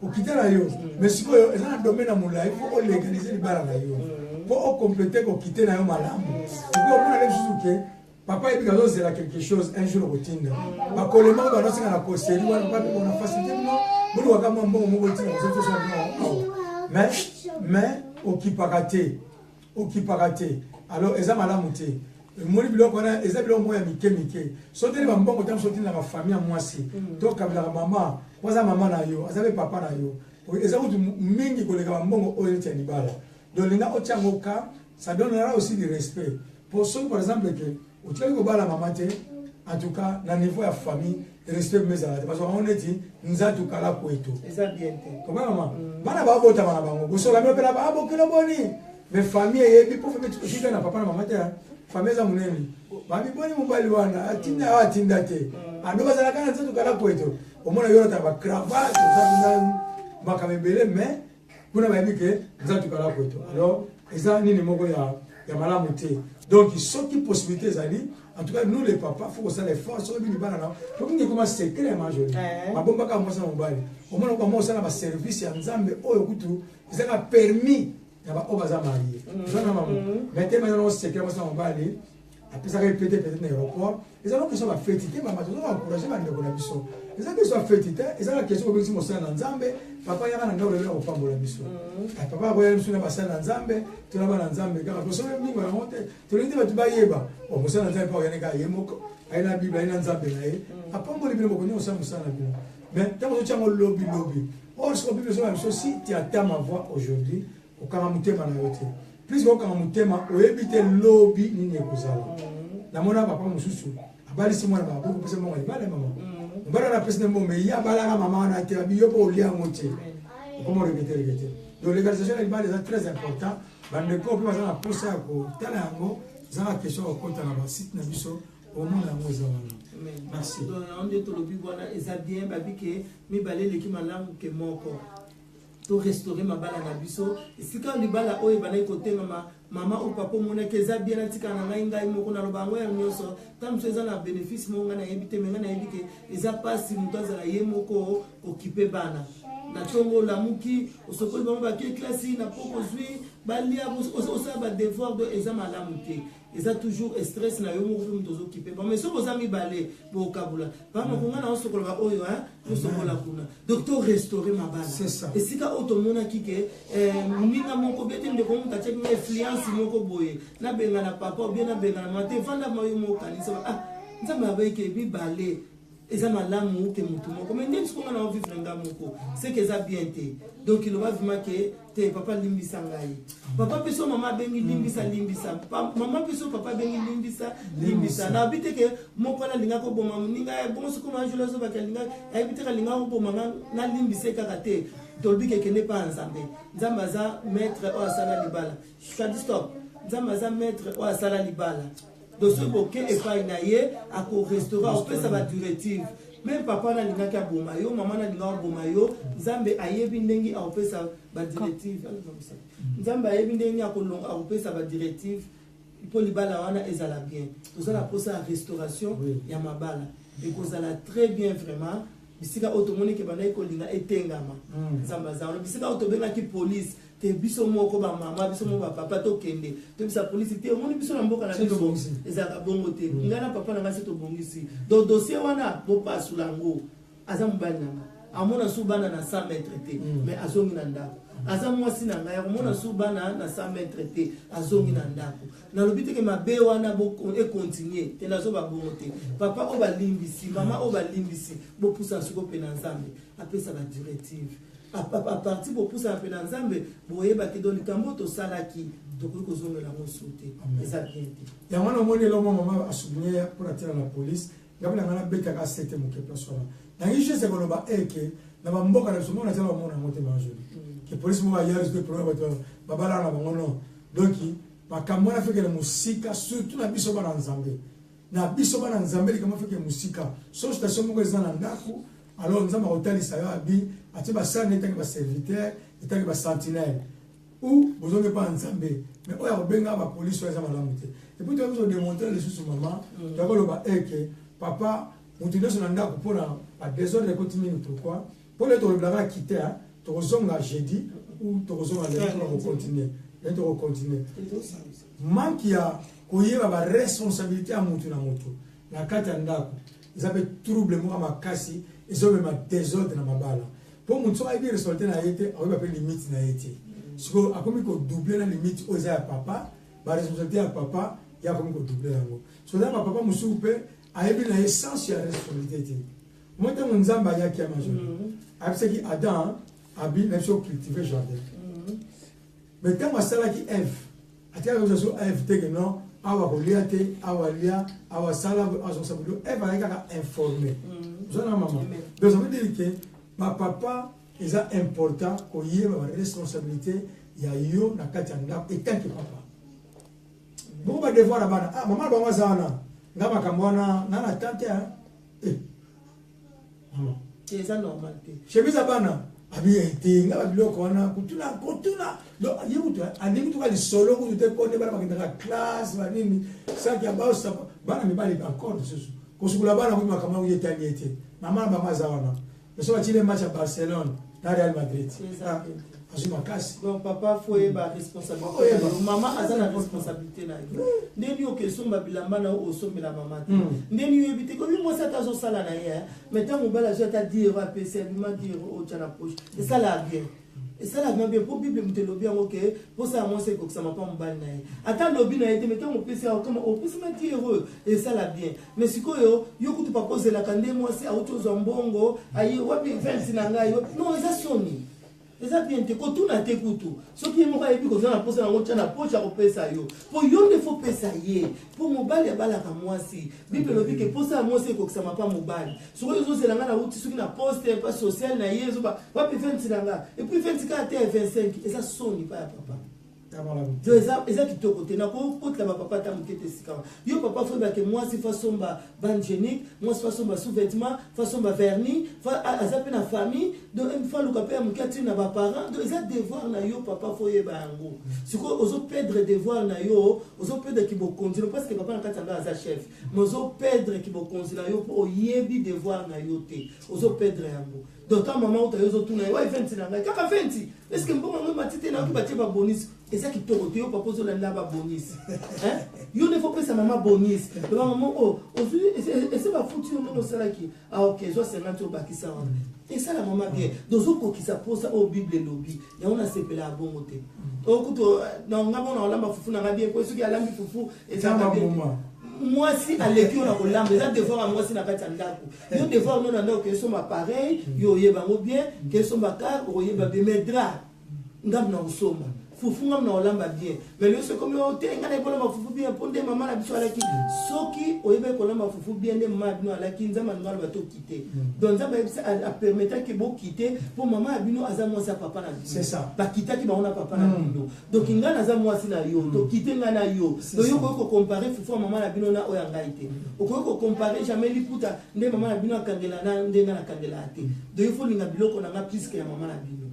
Okita na yo, mais sikoyo eza na domaine ya molai. Fo olégalize libala na yo mpo okomplete kokite na yo malamu. Epuis omona nde lisusu ke papa yebi azozela quelque chose, un jour okotinda bakolemako banosinga na koseri wana. Papa mpe bona facilité bino, bolukaka mwa mbongo moko otinda kosotosoa bino awa, mais okipaka te, okipaka te. Alors eza malamu te. Emoni biloko wana eza biloko moko ya mike mike. So teli bambongo ta mosu otindaka famille ya mwasi to okabelaka mama po aza mama na yo, aza mpe papa na yo, eza kutu mingi koleka bambongo oyo neti ya libala. Donc linga otia yango ka, ça donnera aussi du respect. Po soki par exemple ke otikali kobala mama te, en tout cas na niveau ya famille respect mpe ezala te, bazwaka yango neti nzatu kala kweto. Eza bien te. Komona mama, bana babotama na bango, bosola bino mpe na babokilo boni, mais famille eyebi, mpo famille otika na papa na mama te. Famille eza monene, babiboni mobali wana atinda awa, atinda te, ando bazalaka na nzatu kala kweto. Omona yo olata bacravate, oza na makambo ebele, mais kuna bayebi ke nzatu kala kweto. Alors eza nini moko ya malamu te. Donc soki possibilité ezali, en tout cas nous les papas, faut kosala effort. Soki libala na po mingi ekoma secret ya majoli, babombaka mwasi na mobali. Omona bango osala baservice ya Nzambe oyo kutu ezaka permis ya baoyo baza marie. Oza na mama, mais te eza nango secret. Mwasi na mobali apesaka ye pete peut-être na aéroport. Eza no question bafeti te. Mama, toza koencourage bandeko na biso. Eza question ya feti te, eza na question kobengisi mosala na Nzambe. Papa yaka na ndako lelo ya kopambola biso. Papa akoya biso na basali na Nzambe to na bana Nzambe kaka tosobe mingi yango te. Tolingi te bato bayeba mosala na Nzambe mpo akende kaka ye moko, aye na Bible, aye na Nzambe na ye, apamboli bino, bokoki kosala mosala na bino. Mais ntango ozotia yango lobi lobi, or siko Bible ezoba biso: si tu attends ma voix aujourd'hui, okanga motema na yo te. Plus okanga motema, oyebi te lobi nini ekozala. Namona papa mosusu abalisi mwana, baba kopesa mbongo libala. Mama, mobali wana apesi na mbongo, mais ye abalaka mama wana te. Abi yo mpo olia yango te, okoma regretter, regretter. Donc légalisation ya libala eza très important. Bandeko mpe baza na posa ya kotala yango, eza na question ya kokota na basite na biso, omona yango eza wana. Merci. Donc yango nde tolobi wana, eza bien. Babi ke mibale eleki malamu ke moko. Torestaure mabala na biso esika libala oyo ebandaki kotengama. Mama oyo, papa, omonaki eza bien, natika na ngai, ngai moko naloba yango ya nyonso. Ntango mosusu eza na bénéfice moko ngai nayebi te, mais ngai nayebi ke eza mpasi moto azala ye moko kokipe bana. Na ntongo olamuki, osokoli bango, bake klasi, na poko ozwi balia, osala badevoir. Do eza malamu te, eza toujours stress na yo moko mpe moto ozokipe bango. Mais soki oza mibale, bokabula bamako, nga na osokola baoyo osokola kuna. Donc to restaurer mabala. C'est ça. Esika oyo tomonaki ke moninga moko be te, ndeko moto atiaki nga influence moko boye, nabenga na papa ou bien nabenga na mama te, vanda ma yo moko, kanisa: ah, Nzambe abayike mibale eza malamu ke motu moko. Mais ndeni siko nga na ovivre nga moko, c'est que eza bien te. Donc iloba vraiment ke te, papa limbisa ngai, papa mpe so mama abengi limbisa, limbisa mama mpe so papa abengi limbisa, limbisa. Nayebi te ke moko wana alingaka koboma moninga bongo. Soki majoli azobaki alinga, ayebi te ke alingaka koboma nga, nalimbisa ye kaka te. Tolobi ke kende mpa ya Nzambe. Nzambe aza maître oyo asala libala. Shadi, stop. Nzambe aza maître oyo asala libala. Donc soki boke epai na ye, akorestaurer, akopesa badirective. Même papa na alingaki aboma yo, mama na alingaki aboma yo, Nzambe ayebi ndenge akopesa badirective. Nzambe ayebi ndenge akolonga, akopesa badirective mpo libala wana ezala bien. Toza na mposa ya restauration ya mabala, ekozala très bien vraiment. Bisika oyo tomoni ke bandaki kolinga etengama, Nzambe aza wana. Bisika oyo tobengaki police te, biso moko bamama, biso moko bapapa, tokende toyebisa polisi te: omoni, biso na mboka na biso ezalaka bongo te. Ngai na papa na ngai se tobongisi. Donc dossier wana bopasula yango. Aza mobali na nga, amona su bana na 100 mètre te, mais azongi na ndako. Aza mwasi na ngai, akomona su bana na 100 mètre te, azongi na ndako. Nalobi teke mabe wana econtinue te, nazoba bongo te. Papa oyo balimbisi, mama oyo balimbisi, bopusana sikoyo mpe na Nzambe apesa badirective. À partir bopusana mpe na Nzambe, boyebaki do likambo oyo tosalaki, tokoki kozongela yango su te, eza bien te. Yango wana omoni elongo mama asouligne mpona ntina na police. Ngai na ngai nabetaka sete moke place wana. Nangi juste koloba eke na bamboka na biso moko na ntina bamona yango te, majoli ke police moko ayari te, problème bato babalaka na bango non. Donc makambo wana fekele mosika, surtout na biso bana Nzambe. Na biso bana Nzambe, likambo fekele mosika. So station moko eza na ndako, alors Nzambe akotalisa yo, abi atie basani etangi baserviteur, etangi basentinelle ou bozongi mpa Nzambe. Mais oyo akobenga bapolisi oyo eza malamu te. Et puis toyaki kodemontre lisusu mama, toyaki eke papa motu nyonso na ndako mpona badésordre ekoti mingi. Pourquoi? Mpo lelo tolobelaka kite, tokozonga jeudi ou tokozonga lelo mpona kocontinue. Lelo tokocontinue manque ya koyeba baresponsabilité ya motu na motu na kati ya ndako. Eza mpe trouble moko makasi ezomema désordre na mabala, mpo motu soki ayebi responsabilité na ye te, akoyeba mpe limite na ye te. Sikoyo akomi kodouble na limite oyo eza ya papa, baresponsabilité ya papa, ye akomi kodouble yango. So eza bapapa mosusu mpe ayebi na ye sens ya responsabilité te. Mo ntango Nzambe ayaki ya major, ayebisaki Adam, abi na biso cultiver jardin. Mais ntango asalaki Eve, atikaki koza so Eve te ke non, awa kolia te, awa lia, awa sala, azongisa bilo. Eve azalaki kaka informé. Oza na mama. Donc ça veut dire ke bapapa, eza important koyeba baresponsabilité ya yo na kati ya ndako etanke papa. Bongo badevoir ya bana, ah, mama na bango aza wana, nga makambo wana nga na tante, eh mama. Eza normal te. Chemise ya bana, abi te, nga babiloko wana kotuna kotuna. Donc ye kutu alingi tuka lisolo kutu te. Konde bana bakendaka classe, banini, saki ya basa, bana mibali encore lisusu kosukola bana kutu, makambo yango etali ye te. Mama na bango aza wana. So batile match ya Barcelone na Real Madrid, azwi makasi. Donc papa faut oyeba responsabilité. Mama aza na responsabilité na yo. Ndeni oke esomba bilamba na yo, osombela mama te. Ndeni oyebi te komi mwasi ata azosala na ye, mais ntango mobali azwi ata 10 euro, apesi, abima 10 euro otya na poche, esalaka bien, esalaka bien. Mpo Bible moto elobi yango ke mposa ya mwasi ekokisama mpa mobali na ye. Ata lobi na ye te, mais ntango opesi yango kama opesima 10 euro oyo, esala bien. Mais sikoyo yo kutu papa ozelaka nde mwasi auti ozwa mbongo, aye: wapi 20 na ngai? Non, eza soni, eza bien te. Kotuna te kutu. Soki ye moko ayebi koza na mposa yango, tya na poche, akopesa yo. Mpo yo nde faut pesa ye, mpo mobali abalaka mwasi. Bible elobi ke mposa ya mwasi ekokisama mpa mobali. Soki ozozela ngai nauti soki na poste pa social na ye, ezoba wapi 20 na nga? Et puis 20 kaka te, ya 25, eza soni pa ya papa. Donc eza kitoko te. Nakokotela bapapa ata moke te. Sika yo papa faut oyebake mwasi faut asomba bande hygiénique, mwasi faut asomba sous-vêtement, faut asomba vernis, aza mpe na famille, donc faut aluka mpe ya moke atili na baparent. Donc eza devoir na yo papa, faut oyeba yango. Sikoyo ozoperdre devoir na yo, ozoperdre kibokonzi no, parce que papa na kati yango aza chef, mais ozoperdre kibokonzi na yo mpo oyebi devoir na yo te, ozoperdre yango. Donc ntango mama uta yo ozotuna ye wai 20 na ngai kaka 20, est ce que mbongo yango emati te? Nayoki batie babonus, eza kitoko te. Yo papa ozolanda babonus, yo nde fopesa mama bonus. Loba mama o ozwi ese bafuti yo ndenge osalaki. Ah ok, zwa 50, obakisa wana, esala mama bien. Donc ozokokisa mposa oyo Bible elobi. Yango nasepela ya bongo te. Oyo kutu na nga mona olamba fufu na nga bien, po soki alambi fufu ezalaka bien. Mwasi aleki yo na kolamba, eza devoir ya mwasi na kati ya ndako. Yo devoir no na ndako, kesomba appareil, yo oyeba yango bien, kesomba car okoyeba bien, mais drap ngambu na kosomba, fufu ngambu na kolamba bien. Mais lelo soki okomi te, ngai nayebi kolamba fufu bien mpo nde mama na biso alaki. Soki oyebaki kolamba fufu bien nde mama na bino alaki, Nzambe alingi aloba te okite. Donc Nzambe ayebisa, apermettaki bokite mpo mama ya bino aza mwasi ya papa na bino, bakitaki bango na papa na bino. Donc ngai naza mwasi na yo, tokite ngai na yo. Donc yo okoki kocomparer fufu ya mama na bino na oyo ya ngai te. Okoki kocomparer jamais liputa nde mama na bino akangela na nde ngai nakangelaka te. Donc il faut linga biloko na ngai plus que ya mama na bino.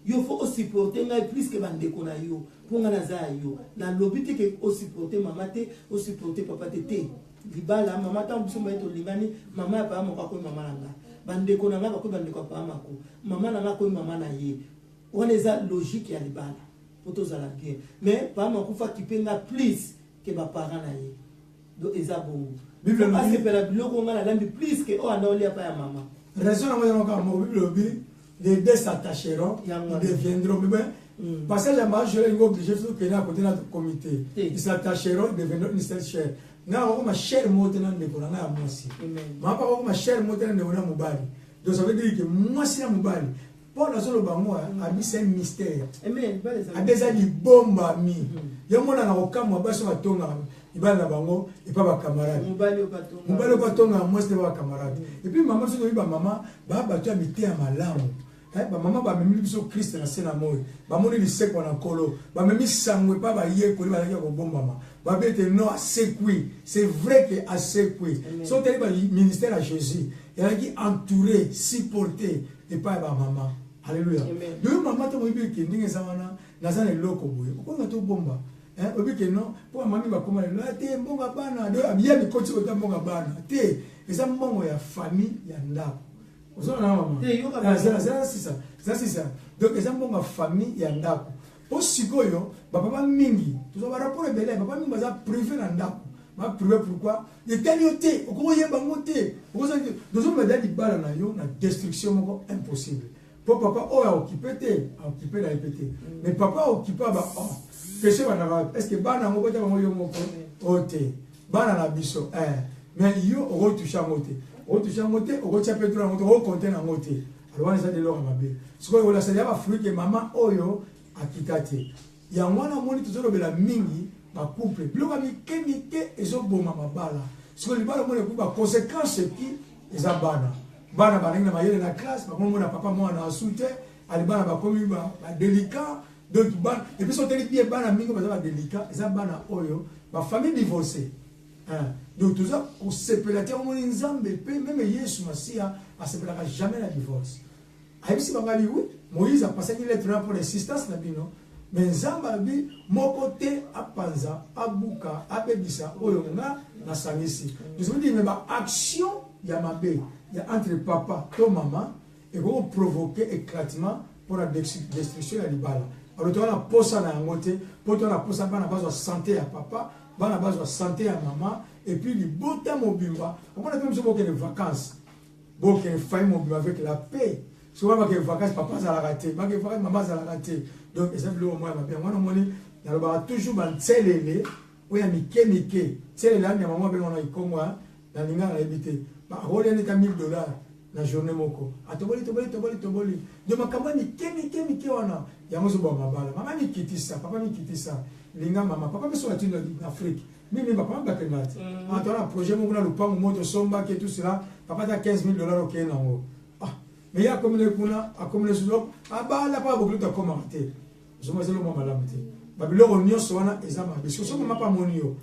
Yo faut osupporte ngai plus que bandeko na yo, mpo ngai naza ya yo. Nalobi te ke osupporte mama te, osupporte papa te. Te, libala mama, ntango biso mbaye tolingani, mama ya papa moko akomi mama na nga, bandeko na ngai bakomi bandeko ya papa mako, mama na ngai akomi mama na ye. Wana eza logique ya libala mpo tozala bien. Mais papa makufa akipe nga plus ke baparent na ye. Donc eza bongo, asepela biloko ngai nalambi plus ke oyo anda olia pa ya mama. Raison yango yango kaka moko, Bible elobi: les deux s'attacheront, ils deviendront. Mais passage ya mariage elingi obligé soki okende na côté na comité, ils s'attacheront, ils deviendront une seule chair. Ngai nakokoma chair moko te na ndeko na ngai ya mwasi, mama mpe akokoma chair moko te na ndeko na mobali. Donc ça veut dire que mwasi na mobali, mpo nazoloba yango, abi c'est un mystère, abi eza libombami. Yo mona na kokamwa, basi batongaka mibali na bango epa bacamarade, mobali oyo batongaka mwasi te bacamarade. Et puis mama, soki oyebi bamama baa bato ya miteya malamu, bamama bamemi biso Kriste na se na moi, bamoni lisekwa na Nkolo, bamemi sango epa bayekoli bazalaki ya kobombama, babi ete non, asekwi. C'est vrai ke asekwi. So otali baministère ya Jésus, ezalaki entouré, supporté epai ya bamama. Alléluia. Loyo mama, ntango oyebi eke ndenge eza wana, naza na eloko boye, okonga tobomba, oyebi ke non, mpo bamami bakóma lelo te mbongo ya bana ye mikoti kota mbongo ya bana te, eza mbongo ya famille ya ndako. Ozona mama, eza sisa. Donc eza mbongo ya famille ya ndako. Mpo sikoyo bapapa mingi, tozwa barapport ebele, papa mingi baza privé na ndako, baprivé. Pourquoi? Etali yo te, okoki oyeba yango te. Tozomema libala na yo na destruction moko impossible, mpo papa oyo aokipe te, aokipe na ye mpe te. Mais papa aokipe ba oh, question bandaka: est ce que bana yango bota bango yo moko oyo te? Bana na biso, mais yo okotouche yango te, okotouche yango te, okotia mpe tro yango te, okokonte yango te. Alors wana eza eloko ya mabe. Sikoyo olasali ya bafruit ke mama oyo akita te. Yango wana omoni tozolobela mingi bacouple, biloko ya mike mike ezoboma mabala. Sikoyo libala omoni ekubi, baconséquence eki eza bana. Bana balingi na mayele na classe, bakomomona papa mwana asu te, ali bana bakomi badélicat. Donc bana, et puis so oteli bien, bana mingi baza badélicat, eza bana oyo bafamille divorcé. Donc toza kosepela te. Omoni Nzambe mpe même Yesu Masiya asepelaka jamais na divorce. Ayebisi bango, abi oui, Moïse apasaki lettre wana mpona insistance na bino, mais Nzambe alobi moko te apanza, abuka, abebisa oyo nga nasangisi. Tozomidi me baaction ya mabe ya entre papa to mama ekoki koprovoke éclatement mpona destruction ya libala. Alors toza na posa na yango te, mpo toza na posa bana bazwa santé ya papa, bana bazwa santé ya mama, et puis libota mobimba. Omona mpe biso bokende vacances, bokende famille mobimba avec la paix. Soki wana bakende vacances, papa azalaka te, bakende vacances, mama azalaka te. Donc eza biloko moko ya mabe. Yango wana omoni nalobaka toujours bantselele oyo ya mike mike. Nselele ya nyama moko abenga na ikongo, na lingala nayebi te, akolia neta 1000 $ na journée moko. Atoboli, toboli, toboli, toboli. Donc makambo ya mike mike mike wana, yango ezoboma mabala. Mama mikitisa, papa mikitisa, linga mama, papa. Biso batino na Afrique mingi, bapapa bakenda te. Atoa na projet moko na lupango moko tosombaki, tout cela, papa ata 15 000 $ okeye nango. Ah, mais ye akomi na kuna, akomi na susu, abala mpa bokili to akomaka te. Ozoma eza eloko malamu te. Babiloko nyonso wana eza mabe. Soki mama mpe amoni yo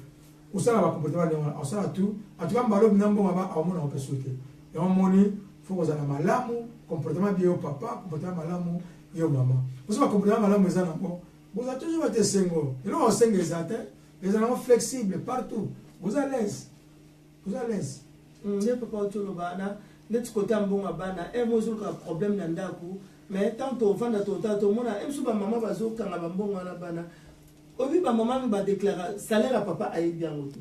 osala bacomportement ndenge wana, osala tout. En tout cas mbala na mbongo aba aomona ngo mpe su te. Yango moni faut kozala malamu, comportement bien yo papa, comportement malamu yo mama. Poso bacomportement malamu eza nango, boza toujours bato esengo. Eloko osenga eza te, eza nango flexible partout, boza l'aise, boza l'aise. Nde papa oti oloba wana. Neti kote ya mbongo ya bana, heure moko ezoluka problème na ndaku, mais tango tovanda totala tomona heure mosusu ba mama bazokanga ba mbongo wana bana. Oyebi ba mama mi ba declara salaire ya papa ayebi yango te.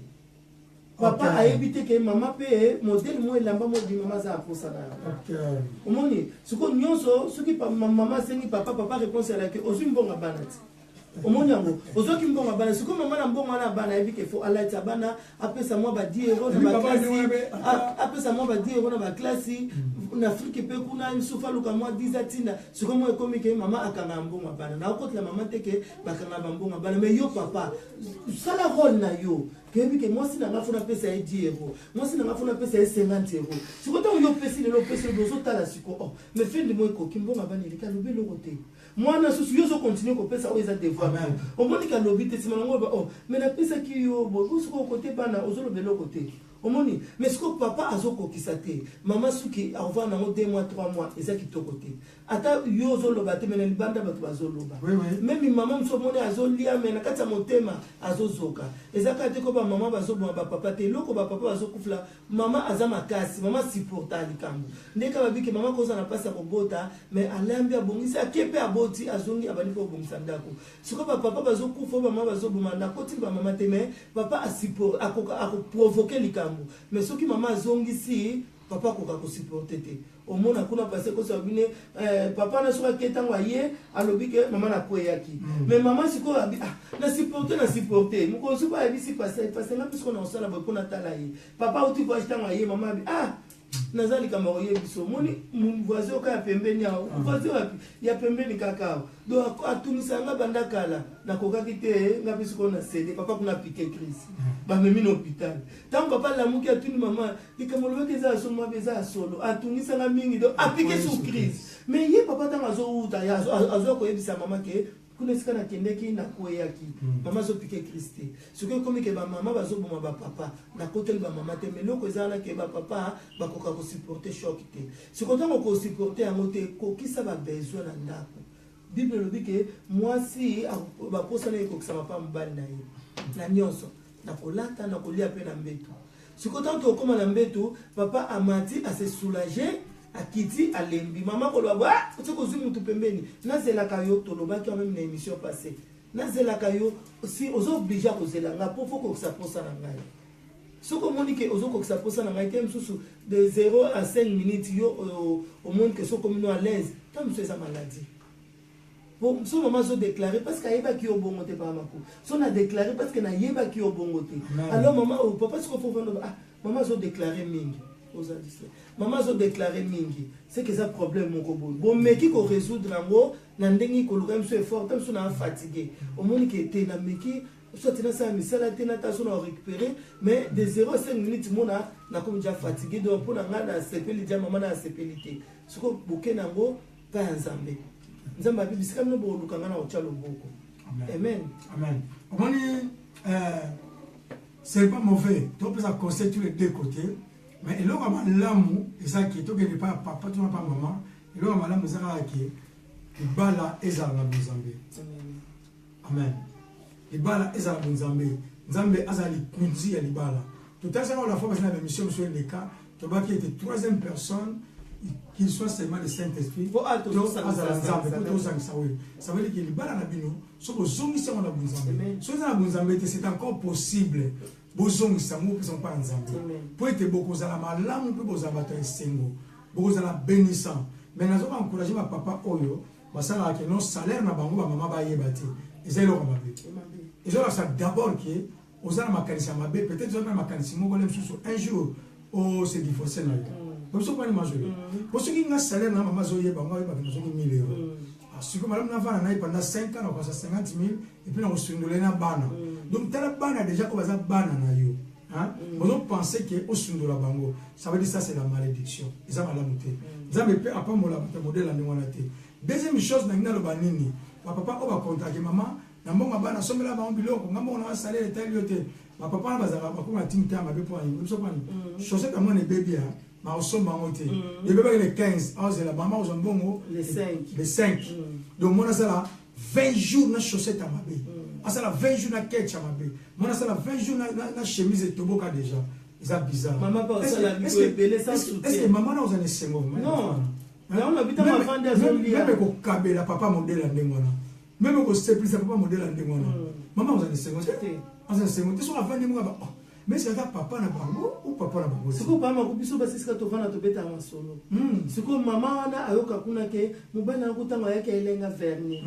Papa okay. Ayebi te ke mama pe modèle mo elamba mo bi mama aza na posa na yango. Okay. Omoni sikoyo nyonso soki mama asengi papa, papa réponse alaki ozwi mbongo ya bana te. Omoni yango ozwaki mbongo ya bana, sikoyo mama na mbongo wana ya bana ayebi ke fo alatisa bana, apesa mwa ba 10 euro na baklasi, apesa mwa ba 10 euro na baklasi na Afrike mpe kuna misusu aluka mwa 10 atinda. Sikoyo mwa ekomi ke mama akanga mbongo ya bana, nakokotela mama te ke bakanga bambongo ya bana, mais yo papa sala role na yo. Toyebi ke mwasi na nga fo napesa ye 10 euro, mwasi na nga fo napesa ye 50 euro. Sikoyo ntango yo opesi lelo, opesi lobi, ozotala sikoyo oh mais fin du mois ekoki, mbongo ya bana eleki, alobi eloko te. Mwana susu yo ozo continuer kopesa oyo eza devoir na yo. Omoni ke alobi te, sima nango oloba oh mais napesaki yo boye, bo sikoyo kote bana ozoloba eloko te. Omoni? Mais sikoyo papa azokokisa te. Mama suki akovanda nango 2 mois 3 mois eza kitoko te. Ata yo ozoloba te mais na libanda bato bazoloba. Oui, oui. Meme mama mosusu omoni azolia mais na kati ya motema azozoka. Eza kaka te ko ba mama bazoboma ba papa te. Eloko ba papa bazokufela, mama aza makasi, mama supporta likambo. Nde kaka babi ke mama akozala na mpasi ya kobota mais alambi, abongisi, ake mpe aboti, azongi abandi mpe kobongisa ndako. Sikoyo ba papa bazokufa, ba mama bazoboma, nakoti ba mama te mais papa asupporte, akoka akoprovoke likambo. Mais soki mama azongisi, papa akoka kosupporte te. Omona kuna pase kosa bine eh, papa na soki ake ntango aye alobi ke mama nakweyaki. Mais mama sikoyo abi ah, na supporte na supporte mokolo soki ayebisi pase pase nga mpe sikoyo na kosala boye mpo natala ye. Papa auti voyage ntango aye mama abi ah naza likambo ya koyebisa, omoni voisin oka ya pembeni awa, voisin wapi ya pembeni kaka awa, donc atungisa nga banda kala, nakokaki te, nga mpe sikoyo na cede. Papa kuna apike crise, bamemi na hôpital. Ntango papa alamuki atuni mama likambo olobaki eza ya solo, mabe eza ya solo, atungisa nga mingi, donc apike sur crise. Mais ye papa ntango azowuta azwa koyebisa mama ke kuna esika nakendeki nakweyaki, mama azopike crise te. Soki ekomi ke bamama bazoboma bapapa, nakoteli bamama te, mais eloko eza wana ke bapapa bakoka kosupporte choc te. Sikoyo ntango okosupporte yango te, kokisa babesoin na ndako. Bible elobi ke mwasi baposa na ye ekokisama mpa mobali na ye na nyonso, na kolata, na kolia mpe na mbeto. Sikoyo ntango tokokóma na mbeto, papa amati ase soulage, akiti alembi, mama koloba bo ah, soki ozwi mutu pembeni nazelaka yo, tolobaki yango meme na émission passée, nazelaka yo si oza oblige ya kozela nga po fo kokisa posa na ngai. Soki omoni ke ozokokisa posa na ngai te, mosusu de 0 à 5 minutes yo omoni ke soki okomi no à l'aise, ntango mosusu eza maladie. Po so mama azo déclarer parce que ayebaki yo bongo te, papa Mako. So na déclarer parce que nayebaki yo bongo te. Alors mama oh, papa siko fo vanda ah mama azo déclarer mingi. Oza distrait. Mama azo déclarer mingi. C'est que eza problème moko boye. Bomeki ko résoudre yango na ndenge koluka biso effort, ta biso na fatigué. Omoni ke te na meki soit nasala misala te nata so na récupérer, mais de 0 à 5 minutes mona nakomi déjà fatigué, donc mpo na ngai nasepeli dia mama na asepeli te. Sikoyo boke nango pa ya Nzambe. Nzambe abi bisika bino boluka ngai na kotya loboko. Amen. Amen. Omoni c'est pas mauvais topesa conseil tous les deux côtés, mais eloko ya malamu eza ke tokende pa ya papa tona pa mama. Eloko ya malamu eza kaka ke libala ezala na bonzambe. Amen. Libala ezala bonzambe, Nzambe azala likunzi ya libala. Totalisaka la fois basi na bamission mosusu eleka, tobaki ete troisième personne, qu'il soit seulement le Saint-Esprit, Po a to tozosangisa azala Nzambe po Amen. tozangisa oyo. Ça veut dire que libala na bino soki bozongisi yango na bonzambe, Amen. soki eza na bonzambe te, c'est encore possible bozongisa yango, bopesa mpa ya Nzambe, Amen. po ete bokozala malamu mpe bozala bato ya esengo, bokozala bénissant. Mais nazoka encourage bapapa oyo basalaka ke non salaire na bango bamama bayeba te, eza eloko mabe. Ezolakisa d'abord ke oza na makanisi ya mabe, peut-être oza na makanisi moko le mosusu un jour ose divorce na yo. Bobiso kwani majoli po soki nga salaire na mama azoyeba ngo, ayebaka nazongi 1000 euro, sikoyo malamu navanda na ye pendant 5 ans, nakosa 50 000 et puis nakosundola ye na bana. Donc tala bana déjà oyo baza bana na yo, ozopense ke osundola bango, ça veut dire ça c'est la malédiction, eza malamu te. Nzambe mpe apambola bato ya modele ya ndenge wana te. Deuxième chose nangi naloba nini, bapapa oyo bakontake mama na mbongo ya bana, asombela bango biloko, nga mbongo na salaire etali yo te, bapapa wana bazalaka bakoma na timi te ya mabe. Mpo ani biso kwani chaussette ya mwana ebebi ya bakosomba yango te, ebebaki le 15, aozela mama kozwa mbongo le 5. Le 5. Donc mwana asala 20 jours na chaussette ya mabe, asala 20 jours na ketch ya mabe, mwana asala 20 jours na chemise etoboka déjà. Eza bizarre. Mama mpe osala biko ebele sans soutien. Est-ce que mama na ozala esengo vraiment? Non. Yango na bita mavandi azolia. Meme kokabela papa modèle ya ndenge wana. Meme kosepelisa papa modèle ya ndenge wana. Mama ozala esengo te. Azala esengo te soki avandi moko ba oh. Mais est-ce que aza papa na bango ou papa na bango? Sikoyo pama ko biso basi esika tovanda tobetaka masolo. Sikoyo mama wana ayoka kuna ke mobali na yango ntango ayaki ayelenga vernis.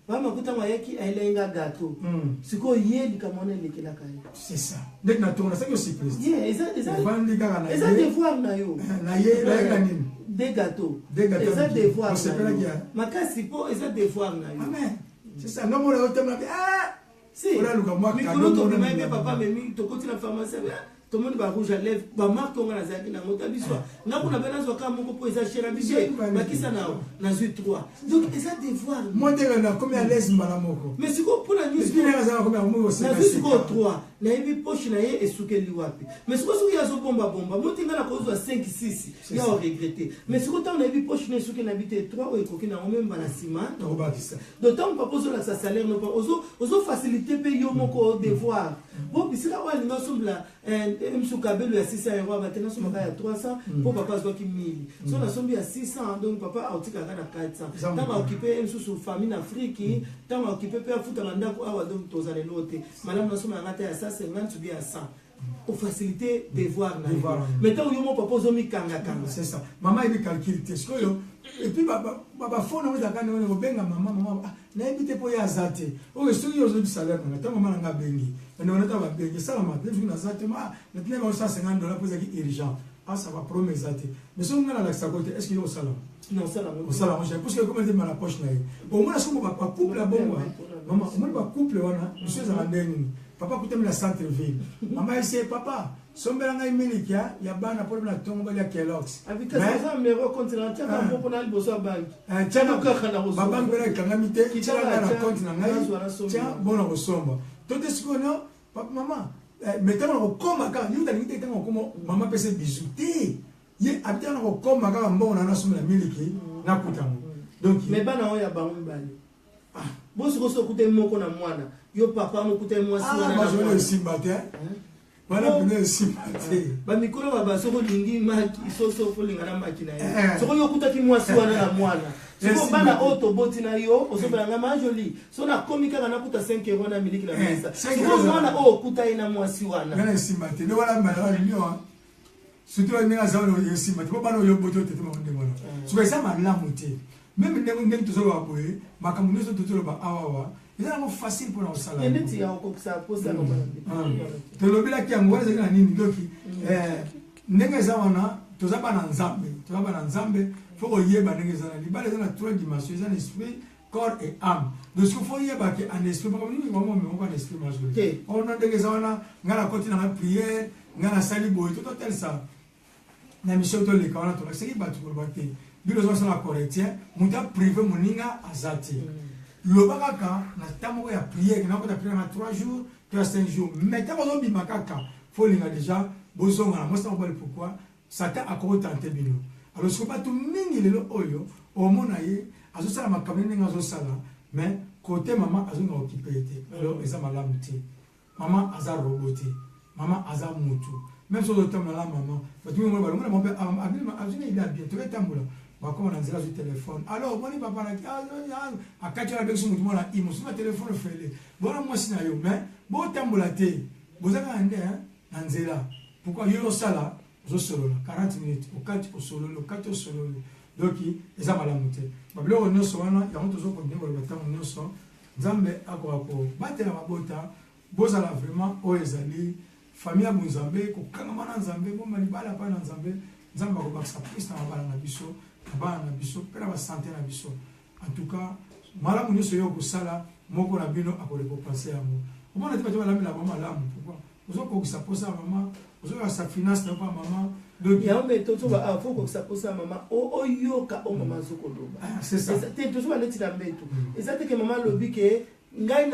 Mama ko ntango ayaki ayelaki nga gateau. Sikoyo ye likambo wana elekelaka ye. C'est ça. Ndeti na tongo nasalaki yo surprise. Yeah, eza eza Ovandi kaka na eza ye. devoir na yo. Na ye na ye na nini? Des gâteaux. Des gâteaux. Eza devoir na Osepelaki yo. ya? Makasi po eza devoir na yo. Amen. C'est ça. Nga mona yo tema ah. Si. Ola luka mwa Mikolo cadeau mona tobimaki mpe na- papa amemi tokoti na pharmacie ah, tomoni ba rouge à lèvres ba marque oyo nga nazalaki nango ta biso nga kuna mpe nazwa kaka moko mpo eza cher na biso bakisa na nazwi 3 donc eza devoir. Moi ndenge nakomi à l'aise mbala moko. Mais sikoyo mpona Esprit ndenge azala komi akomi koseka. Nazwi sikoyo 3, nayebi poche na ye esukeli wapi. Mais sikoyo soki ye azobombabomba moti ngai nakozwa 5 6 ya oregrete. Mais sikoyo ntango nayebi poche na esukeli, nayebi te 3 oyo ekoki nango me mbala nsima nakobakisa. Donc ntango papa ozolakisa salaire no, ozofacilite mpe yo moko devoir bo bisika oyo alingi asombela msu kabelo ya 600 euro, abate nasombaka ya 300 mpo papa azwaki 1000. So nasombi ya 600, donc papa aotikaka na 400. Ntango aokipe mosusu famille na Afrique, ntango aokipe mpe afuta bandako awa, donc tozala eloko te. Malamu nasomba yanga te ya 150 sobi ya 100, ofacilité devoir na yo. Mais ntango yo mo papa ozomikangakanga. C'est ça, mama yebi calcul te sikoyo. Et puis bafone yango ezalaka ndenge kobenga mama, mama nayebi te mpo ye aza te. Oyo soki yo ozoyebi salaire nanga, ntango mama nanga abengi, bandeko nata babengi, esalama te soki naza te. Natina bango 150 dollar mpo ezalaki urgent, asa baproblème eza te. Mais soki nga nalakisako te, est ce que yo osalama? Osala yango jamais, puisque ekoma te na poche na ye. Omona soki bacouple ya bongo, mama, omoni bacouple wana biso ezala ndenge nini? Papa akutami na centre ville, mama ese papa sombela ngai miliki ya bana mpo na ntongo balia Kellogg's. Babanki wana ekangami te, tiela ngai na compte na ngai, tia bona kosomba to te. Sikoyo no mama, mais ntango na kokoma kaka yo talingi te, ntango kokoma mama apesa bizu te, ye abitaka na kokoma kaka mbongo na nasombela miliki, nakutango donc. Mais bana oyo ya bango mibale bosiko so okutaki moko na mwana, yo papa mokutaki mwasi wana, esimba te wana, pene esimba te. Bamikolo baba soki olingi maki soso, olinga na maki na ye. Soki oyo okutaki mwasi wana na mwana, sikoyo bana oyo toboti na yo, ozobela nga ma jolie, so nakomi kaka nakuta 5 euro na miliki na mesa. Sikoyo mwana oyo okuta ye na mwasi wana? Wana esimba te nde wana malio, surtout ndenge aza wana, esimba te mpo bana oyo boti oyo tete bango ndenge wana. Soki eza malamu te, même ndenge tozoloba boye, makambo nyonso tozoloba awawa eza yango facile mpona kosala. Neti ya kokokisa posa. Tolobelaki yango wana ezalaki na nini? Doki ndenge eza wana, toza bana Nzambe, toza bana Nzambe, faut koyeba ndenge eza na libala. Eza na trois dimensions: eza na esprit, corps et âme. Donc soki faut yeba ke en esprit, makambo nini bango moko en esprit majorité ona ndenge eza wana. Ngai nakoti nanga prière, ngai nasali boye, to totalisa na mission toleka wana, tolakisaki bato koloba te bino ozosala correctien, moto aprive moninga aza te. Loba kaka na ntango moko ya prière, nakota prière na 3 jours to ya 5 jours, mais ntango ozobima kaka faut olinga déjà bozonga na mwasi na mobali. Pourquoi? Satan akotante bino. Alors siko bato mingi lelo oyo omona ye azosala makambo ndenge azosala, mais kote mama azonga okipe ye te. Alors eza malamu te. Mama aza robot te, mama aza mutu. Même soki ozotambola na mama, bato mingi balongola bango mpe azwi na idée bien, toketambola, bakoma na nzela, azwi telefone. Alors omoni papa akati wana, abengisi motu mwana i mosusu na telefone fele bona mwasi na yo, mais botambola te, boza kaka nde na nzela. Pourquoi yo osala ozosolola 40 minutes, okati osololi, okati osololi? Donc eza malamu te babiloko nyonso wana. Yango tozokontinue koloba ntango nyonso, Nzambe akoka kobatela mabota. Bozala vraiment oyo ezali famille ya bonzambe, kokangama na Nzambe, bomba libala mpa na Nzambe. Nzambe akobakisa plus na mabala na biso, na bana na biso mpe na basante na biso. En tout cas, malamu nyonso yo kosala, moko na bino akorekompense yango. Omona te bato balambela bango malamu. Pourquoi? Ozokokisa posa ya mama, ozokokisa finance na yo mpa mama. Yango me tozoba, faut kokisa posa ya mama, oyoka o mama azokoloba te. Tozoba neti na mbeto, eza te ke mama alobi ke ngai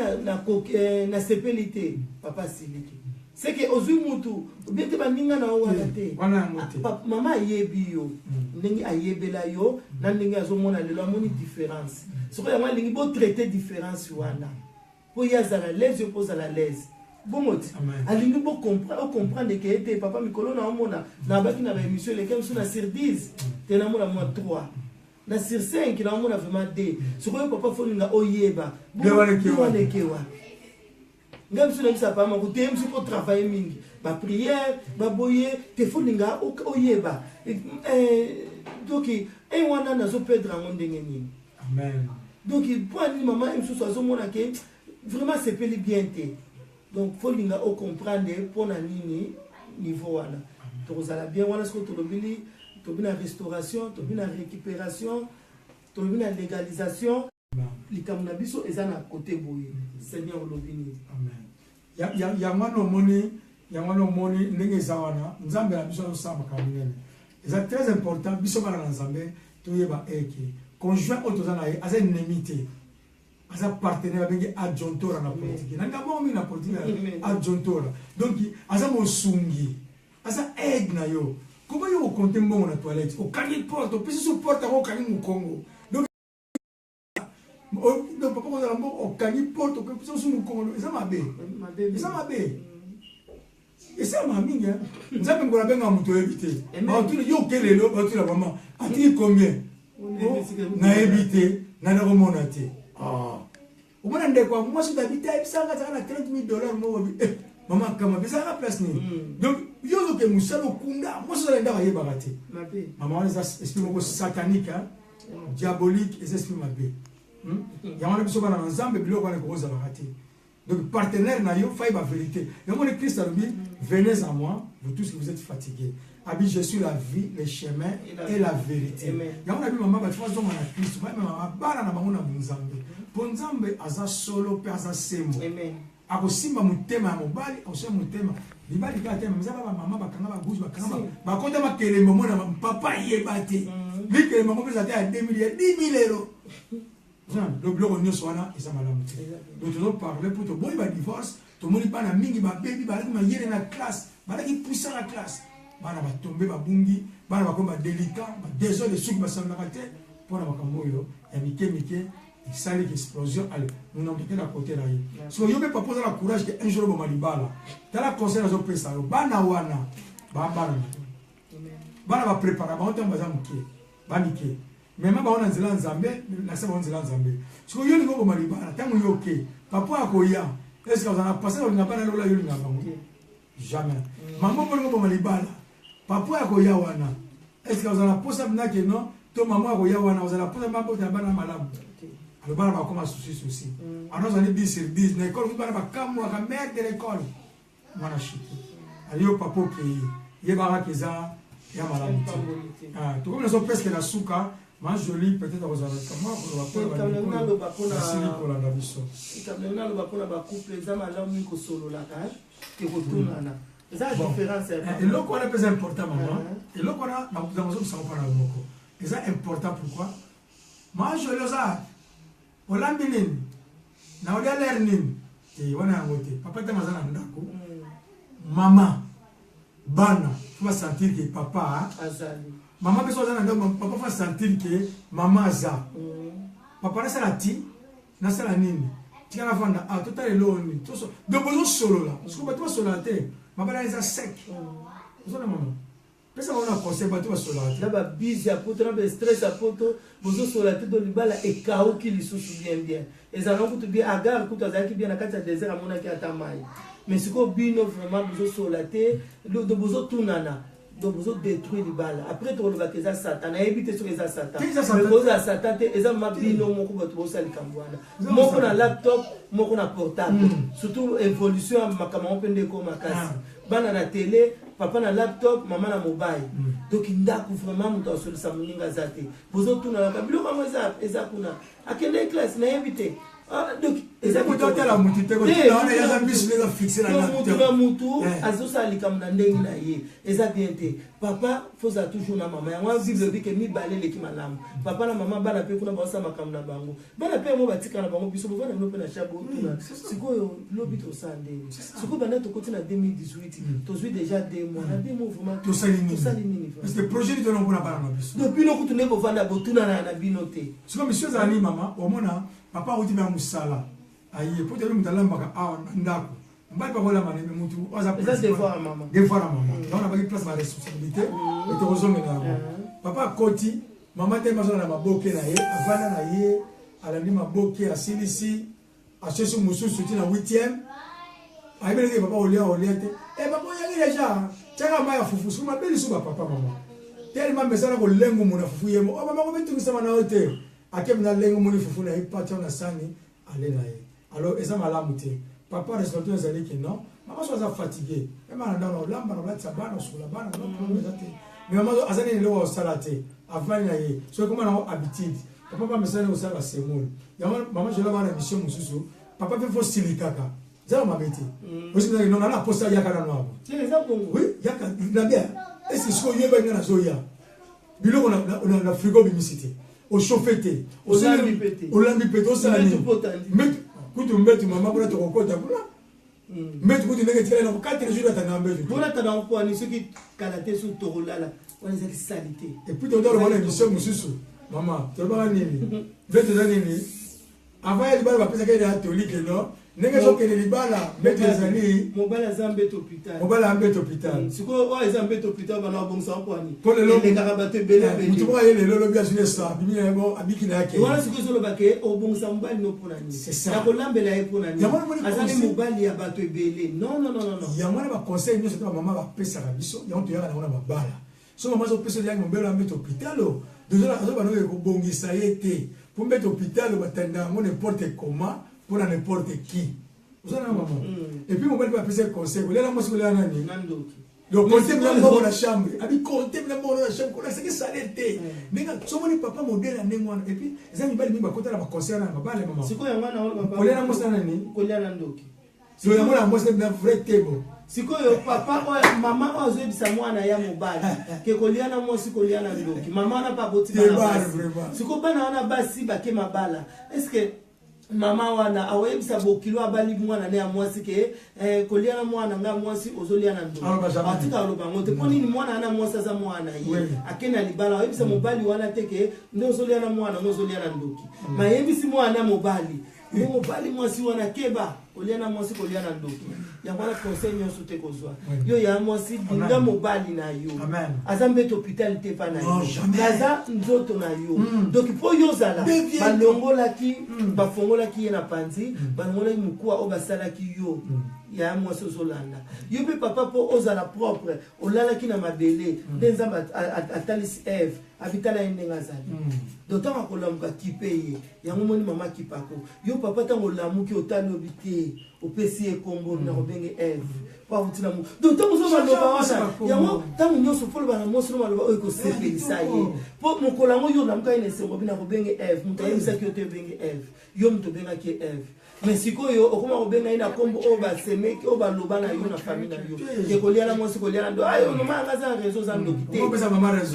nasepeli te, papa asiliki, seke ozwi mutu obie te, baninga na yo wana te. Mama ayebi yo ndenge ayebela yo na ndenge azomona lelo, amoni différence. Sikoyo yango alingi botraite différence wana mpo ye azala l'aise, yo mpo ozala l'aise. Bongo ti alingi bo comprendre ke ete papa mikolo na omona na baki na ba émission eleki biso na sur 10 te na mona mwa 3 na sur 5 na omona vraiment 2. Sikoyo papa, folinga oyeba wana ekewa. Ngai biso nayebisa papa moko te, biso mpo travaille mingi, baprière baboye te, folinga oyeba. Donc e wana nazoperdre yango ndenge nini? Amen. Donc mpo anini mama ye mosusu azomona ke vraiment asepeli bien te. Donc folinga ocomprendre mpona nini niveau wana tokozala bien wana. Soki tolobili, tobi na restauration, tobi na récupération, tolobi na légalisation, likambo na biso eza na kote boye. Seigneur, olobi nini? Amen. Yango wana omoni, yango wana omoni ndenge eza wana. Nzambe na biso azosala makambo minene. Eza très important, biso bana na Nzambe, toyeba eke conjoint oyo toza na ye aza ennemi te, aza partenaire. Babengi adjontora na politique na ngambo mingi, na politique adjontora. Donc aza mosungi, aza aide na yo. Koma yo okonte mbongo na toilette, okangi porte, opesi so porte yango, okangi mokongo. Donc papa kozala mbongo, okangi porte, opesi so mokongo, eza mabe, eza mabe, esalama mingi. Nzambe ngolo abengaka moto oyebi te. Batuna yo oke lelo, batuna mama atiki combien, nayebi te, nani komona te. Omona ndeko ya mwasi dabi te, ayebisanga azalaka na 30 000 $ moko. Bi mama kama bizalaka place nini? Donc yo ozoke mosala, okunda mwasi ozala ndako, ayebaka te. Mama wana eza esprit moko satanique, diabolique, eza esprit mabe. Yango wana biso bana na Nzambe, biloko wana ekokozalaka te. Donc partenaire na yo fai ba vérité. Yango le Christ alobi: "Venez à moi, vous tous qui vous êtes fatigués." Abi: "Je suis la vie, le chemin et la vérité." Yango na bi mama, bato bazonga na Christ, bamema bana na bango na Nzambe, mpo Nzambe aza solo mpe aza sembo. Akosimba motema ya mobali, akosimba motema mibali kaka te. Eza bamama bakanga baguzi, bakanga, bakota makelembe. Omona papa ayeba te likelembe yango mpe eza te ya 2000, ya 10 000 euro. Donc biloko nyonso wana eza malamu te. Donc tozoparle mpo toboyi badivorce. Tomoni bana mingi babebi, balaki mayele na classe, balaki puissant na classe, bana batombe, babungi, bana bakomi badélicat, badésordre, soki basalelaka te mpona makambo oyo ya mike mike esaliki explosion. Ale monoko te na kote na ye. So yo mpe papa oza na courage ke un jour oboma libala, tala conseil nazopesa yo: bana wana babana na yo, bana baprépara bango ntango baza moke, bamike, mema bango na nzela ya Nzambe, lakisa bango nzela ya Nzambe. Soki yo olingi oboma libala, ntango yo oke, papa akoya, est-ce ozala na pase olinga bana lola yo olinga bango? Jamais. Mama mpo olingi oboma libala, papa akoya wana, est-ce ozala na posa binake? Non. To mama akoya wana, ozala posa mabota ya bana malamu? Alo bana bakoma souci souci ana ozali 10 sur 10 na école, bana bakamwaka mère de l'école, mwana shite ali yo papa okei, yebaka eza ya malamu te. Tokomi nazo presque na suka. Ma Jolie, peut-être akozala Naloba mpona asili kolanda biso. Naloba mpona bacouple, eza malamu mingi kosololaka ke kotunana, eza différence. Eloko wana mpe eza important, mama. Eloko wana nazobisaka mpona yo moko, eza important. Pourquoi? Ma Jolie, oza olambi nini na olia lere nini te, wana yango te. Papa ntango aza na ndako, mama, bana faut basentir ke papa azali. Mama mpe so aza na ndako, papa faut sentir ke mama aza. Papa, nasala ti nasala nini? Tika navanda, ah, totala eloko nini. Donc bozosolola. Soki bato basolola te, mabala eza sec. Ozona mama, pesa bango na conseil, bato basololaka te. Na babisi ya poto, na bastress ya poto, bozosola te, to libala ekauki lisusu. Bien bien, ezalaka kutu bien. Agar kutu azalaki bien na kati ya désert, amonaki ata mai. Mais sikoyo bino vraiment bozosola te, bozotunana, donc bozodétruire libala. Après tokolobaka eza Satan. Nayebi te soki eza Satan. Kozala Satan te, eza ma bino moko bato bosala likambo wana, moko na laptop, moko na portable. Surtout évolution ya makambo yango mpe nde ekoma makasi. Bana na télé, papa na laptop, mama na mobile. Donc ndako vraiment moto asolisa moninga aza te. Bozotunanaka biloko yango eza kuna, akende classe, nayebi te. Donc eza moto atala motu te, wana eza miso eza fixe na mutu na mutu azosala likambo na ndenge na ye, eza bien te. Papa fozala toujours na mama. Yango Bible elobi ke mibale eleki malamu, papa na mama. Bana mpe kuna baosala makambo na bango, bana mpe yango batika na bango. Biso bovanda bino mpe na chambre, otuna sikoyo lobi tosala ndenge. Sikoyo banda tokoti na 2018, tozwi déjà 2 mois. Na 2 mois vraiment tosali nini? Tosali nini? Parce que projet nini tona mpona bana na biso? Donc bino kutu nde bovanda, botunana na bino te. Sikoyo mission ezala nini, mama? Omona papa auti na mosala, aye po toyebi moto alambaka awa na ndako. Mobali mpe akolamba na ye, mais mutu oyo aza Eza devoir ya mama. Devoir ya mama. Yango nabaki place ba responsabilité et tokozongela yango. Papa akoti, mama te azonga na maboke na ye, avanda na ye, alandi maboke, asilisi, asosi mosusu ti na 8e. Ayebeli te papa olia olia te. Eh papa oyaki deja, tiaka mai ya fufu, soki mabe lisusu ba papa mama. Tellement mesana kolengumuna fufu ye mo. Oh mama komitungisama na yo te. Akemi na lengumuni fufu na ye, patia na sani, ale na ye. Alors eza malamu te. Papa responsabilité ezali que non, mama so aza fatigué. Meme na ndako na olamba na olatisa bana, osokola bana, non problème eza te. Mais mama aza nini eloko osala te. Avandi na ye. So ekoma nango habitude. Papa ba mesana kosala ba semoule. Yango mama jola bana mission mosusu, papa pe faut silikaka. Eza mabe te. Osi na non na posa yaka na noabo. Eza bongo. Oui, yaka na bien. Est-ce que sikoyo yeba nga nazoya? Biloko na, na, na frigo obimisi te, ochauffe te, olambi mpe te, olambi mpe te, osala nini? Mbetu kutu, mbetu mama kuna tokokota kuna mbetu kutu ndenge etikali na 4 jours atanda mbetu bona tanda kwani soki kala te soki tokolala wana ezali salite. Et puis totala wana émission mosusu mama tolobaka nini? Mbetu eza nini? Avant ya libala bapesaka ye na toli ke non, ndenge ezokende libala, mbeto ezali mobali aza mbeto hôpital. Mobali aza mbeto hôpital. Sikoyo oyo eza mbeto hôpital, bana babongisa kwani? Po lelo elekaka bato ebele ebele. Motu moko aye lelo, lobi azwi esa abimi na yango, abiki na yake. Wana sikoyo ezoloba ke obongisa mobali no mpona nini? C'est ça. Nakolambela ye mpona nini? Yango wana azali mobali ya bato ebele. Non, non, non, non. Yango wana baconseil nyonso te bamama bapesaka biso, yango toyaka nango na mabala. So mama azopesa yangi mobelo ya mbeto hôpital, azoba noke kobongisa ye te, po mbeto hôpital batanda yango n'importe comment mpona n'importe qui. Oza na mama, et puis mobali mpe apesa conseil kolela mwasi, kolela nani? Na ndoki. Donc compte mina mbongo na chambre, abi compte mina mbongo na chambre, kolakisaki salaire te. Ndenge somoni papa modèle ya ndenge wana, et puis eza mibali mingi bakota na baconseil na mabale mama. Sikoyo yango wana kolela mwasi na nani? Kolia na ndoki. So yango na mwasi na vrai tebo. Sikoyo papa oyo, mama oyo azoyebisa mwana ya mobali ke kolia na mwasi kolia na ndoki, mama wana mpe aboti bana basi. Sikoyo bana wana basi bake mabala, est ce que mama wana akoyebisa bokilo abali mwana ne ya mwasi ke kolia na mwana nga mwasi ozolia na ndoki? Atika aloba yango te. Mpo nini? Mwana wana mwasi aza mwana ye, ake na libala, ayebisa mobali wana te ke nde ozolia na mwana ngo ozolia na ndoki. Mayebisi mwana mobali nde mobali mwasi wana keba kolia na mwasi kolia na ndoki. Yango wana conseil nyonso te kozwa yo ya mwasi, linga mobali na yo, aza mbeto hôpital te pa na yo, aza nzoto na yo. Donc mpo yo ozala, balongolaki, bafongolaki ye na panzi, balongolaki mokuwa oyo basalaki yo ya mwasi ozolanda yo mpe papa, mpo ozala propre olalaki na mabele. Nde Nzambe atalisi Eve, abitala ye ndenge azali. Donc ntango akolamuka, kipe ye. Yango moni mama kipako yo papa, ntango olamuki otali obi te, opesi ye kombo na kobenge Eve po awuti na mo. Donc ntango ozo maloba wana, yango ntango nyonso fo loba na mwasi no maloba oyo ekosepelisa ye, mpo mokolo yango yo olamuka ye na esengo obi na kobenge Eve. Moto ayebisaki yo te ebenge Eve, yo moto obengaki ye Eve. Mais sikoyo okoma kobenga ye na nkombo oyo basemeki, oyo baloba na yo na famille na yo, ke kolia na mwasi kolia na ndo. Ayo mama yanga aza na raison, aza ndoki te,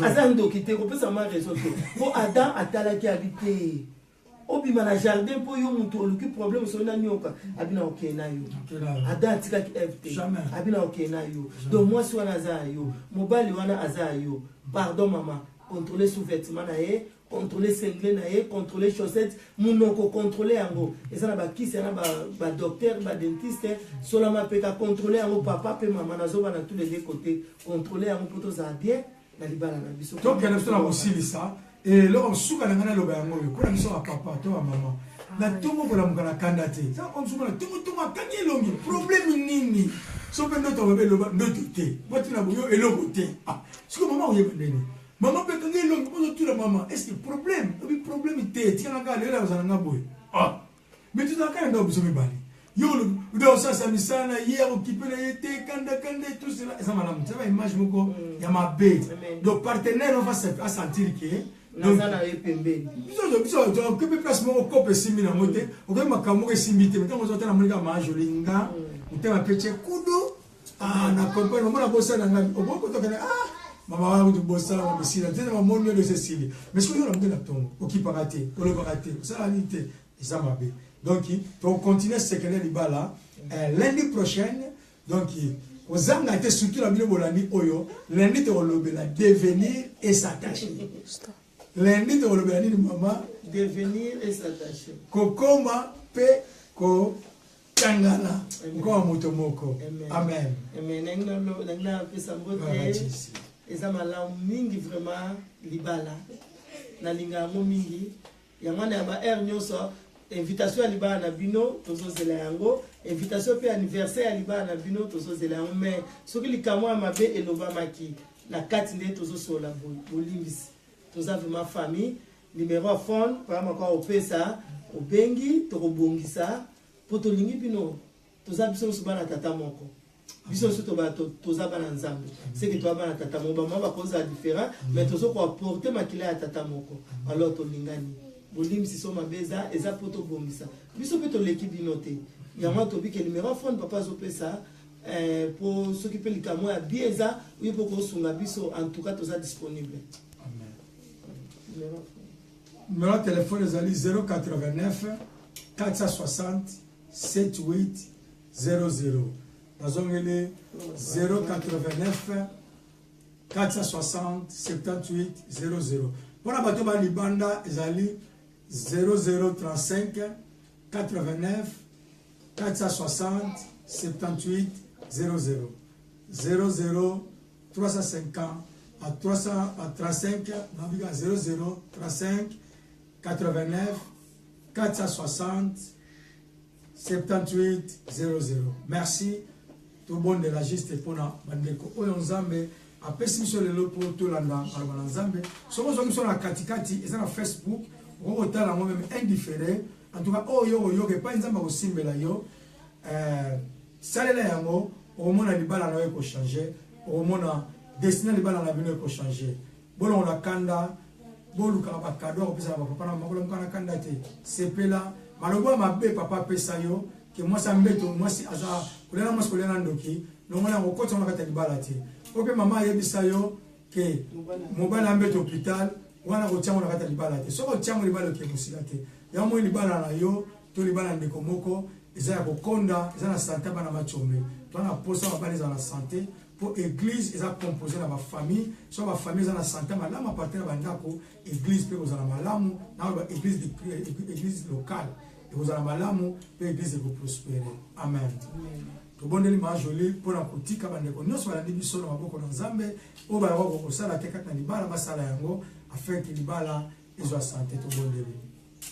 aza ndoki te, kopesa mama raison te. Mpo Adam atalaki abi te obima na jardin mpo yo moto oluki problème soki na nyoka, abi na okee na yo. Adam atikaki Eve te, abi na okee na yo. Donc mwasi wana aza ya yo, mobali wana aza ya yo. Pardon mama, contrôler sous-vêtement na ye, contrôler singlet na ye, contrôler chaussette, munoko contrôler yango. Eza na bakisi na badocteur, badentiste, solama mpe ka contrôler yango. Papa mpe mama, nazoba na tous les deux côtés, contrôler yango mpo tozala bien na libala na biso. Tokende biso na kosilisa eloko suka na ngai naloba yango oyo mpona biso bapapa to bamama na ntongo kolamuka na kanda te. Eza na ntongo akangi elongi, problème nini? So mpe ndoto babe eloba ndoto te, batuna boyo eloko te. Sikoyo mama oyeba ndeni mama mpe akangi elongi, mpo ozotuna mama est ce que problème? Obi problème te, tikanga kaka lelo ozala nga boye. Ah, mais tozala kaka ndako biso mibale, yo olobi osalisa misala na ye, akokipe na ye te, kanda kanda et tout cela eza malamu te, ba image moko ya mabe. Donc partenaire va asentir ke naza na ye pembeni. Biso okepe place moko kope esimbi nango te, okoki makambo moko esimbi te. Ntango ozotala moni kaka maa joli nga motema petie kudu na comprendre omona bosala ngai okoki kotokende. Ah mama wana kutu bosala mamisila te na mamoni oyo esili. Mais soki oyo na ntongo okipaka te, olobaka te, osala nini te, eza mabe. Donc tokontinue sekele libala lundi prochaine. Donc kozanga te, surtout na bino bolandi oyo, lundi tokolobela devenir et s'attacher. Lundi tokolobela nini mama? Devenir et s'attacher. Kokoma mpe kokangama. Bosangana okoma moto moko. Amen. Amen. Nangi napesa mbote. Eza malamu mingi vraiment libala. Nalinga yango mingi. Yango wana ya ba heure nyonso invitation ya libala na bino tozozela yango, invitation mpe anniversaire ya libala na bino tozozela yango. Mais soki likambo ya mabe elobamaki na kati nde tozosolola boye, bolimbisi. Toza vraiment famille. Numero ya phone papa mako opesa, obengi tokobongisa mpo tolingi bino. Toza biso nyonso bana tata moko, biso nyonso toza bana Nzambe, seke toza bana tata moko. Bamama bakozala différent, mais tozo koapporte makila ya tata moko. Alors tolingani, bolimbisi so mabe eza eza mpo tobongisa. Biso mpe toleki bino te. Yango tobike numero ya phone papa azopesa mpo soki mpe likambo ya bien eza oyo mpo kosunga biso, en tout cas toza disponible. Amen. Numéro ya telefone ezali 089 460 78 00. Nazongeli 089 460 78 00. Mpona bato ba libanda ezali 0035 89 460 78 00 00 350 à 335 nabika 00 35 89 460 78 00. Merci. Tobondela juste mpona bandeko oyo Nzambe apesi biso lelo mpo tolanda maloba na Nzambe. Soki ozwaki biso na katikati, eza na Facebook, okoki kotala yango même indifféré. En tout cas oyo oyoka epai Nzambe akosimbela yo, salela yango, okomona libala na yo ekochange, okomona destin ya libala na bino ekochange. Bolongola kanda, bolukaka bakado ya kopesa na bapapa na mama. Kolamuka na kanda te, sepela. Maloba mabe papa apesa yo ke mwasi ya mbeto, mwasi aza kolia na mwasi kolia na ndoki, longola yango, okotisa na kati ya libala te. Oyo mpe mama ayebisa yo ke mobali ya mbeto hôpital wana, kotia yango na kati ya libala te. Soki otia yango, libala oke mosika te. Yango moi libala na yo to libala ndeko moko eza ya kokonda, eza na sante. Bana macombe to na posa mabala ezala na sante, mpo église eza composé na bafamille. So bafamille eza na sante malamu, à partir ya bandako, église mpe kozala malamu. Na ba église, église locale ekozala malamu mpe église ekoprospere. Amen. Tobondeli Ma Jolie mpona kotika bandeko nyonso balandi biso na maboko na Nzambe. Oyo bayoka kosala te kati na libala, basala yango afin ke libala ezwa sante. Tobondeli.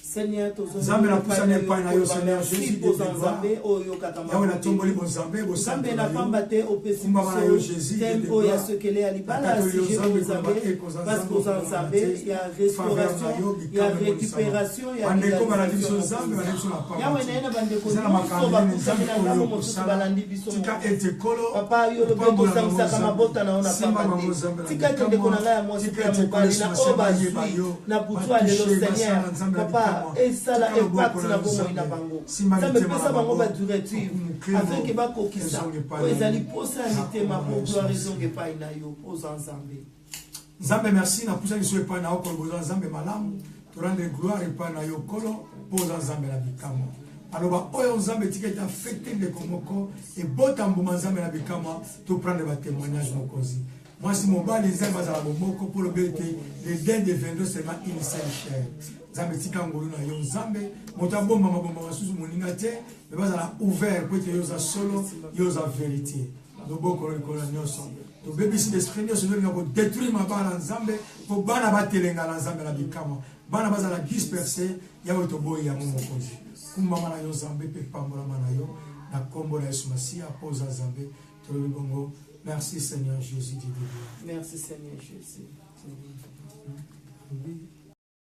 Seigneur, Nzambe, napusani epai na yo, Seigneur Jésus, oza Nzambe oyo oyokaka. Yawe, natomboli bonzambe. Nzambe, na pamba te opesi biso thème oyo ya sekele ya libala ya sujet oyo, Nzambe, parce que oza Nzambe ya restauration, ya récupération, ya bandeko balandi biso, Nzambe, balandi biso na Yawe, naye na bandeko nyonso bakutami na ngambo mosusu balandi biso. Tika ete Kolo Papa, yo lobi tosangisaka mabota na yo na pamba te. Tika ete ndeko na ngai ya mwasi mpe ya mobali na oyo bazwi na butu ya lelo, Seigneur Papa, esala impact na bomoi na bango. Nzambe, pesa bango badirective afin ke bakokisa oyo ezali posa ya mitema, po gloire ezonga epai na yo, mpo oza Nzambe. Nzambe, merci. Napusani biso epai na yo koloba oza Nzambe malamu. Torendre gloire epai na yo, Kolo, mpo oza Nzambe na bikamwa. Aloba oyo, Nzambe, tika ete affecte ndeko moko, ebota mbuma. Nzambe na bikamwa, toprendre batémoignage. Mokonzi, mwasi, mobali, Nzambe, azala bomoko, mpo lobi ete les deux deviendront seulement une seule chair. Nzambe, tika ngolu na yo. Nzambe, moto abombama bombama susu moninga te, me bazala ouvert, po ete yo oza solo, yo oza vérité. Loboko likolo na nyonso, tobebisi l'esprit nyonso ezolinga kodétruire mabala, Nzambe, mpo bana batelenga na Nzambe na bikamwa, bana bazala disperse. Yawe, toboyi yango. Mokonzi, kumbama na yo, Nzambe, mpe pambolama na yo na nkombo na Yesu Masiya, mpo oza Nzambe. Tolobi bongo. Merci Seigneur Jésus de Merci Seigneur Jésus. Oui.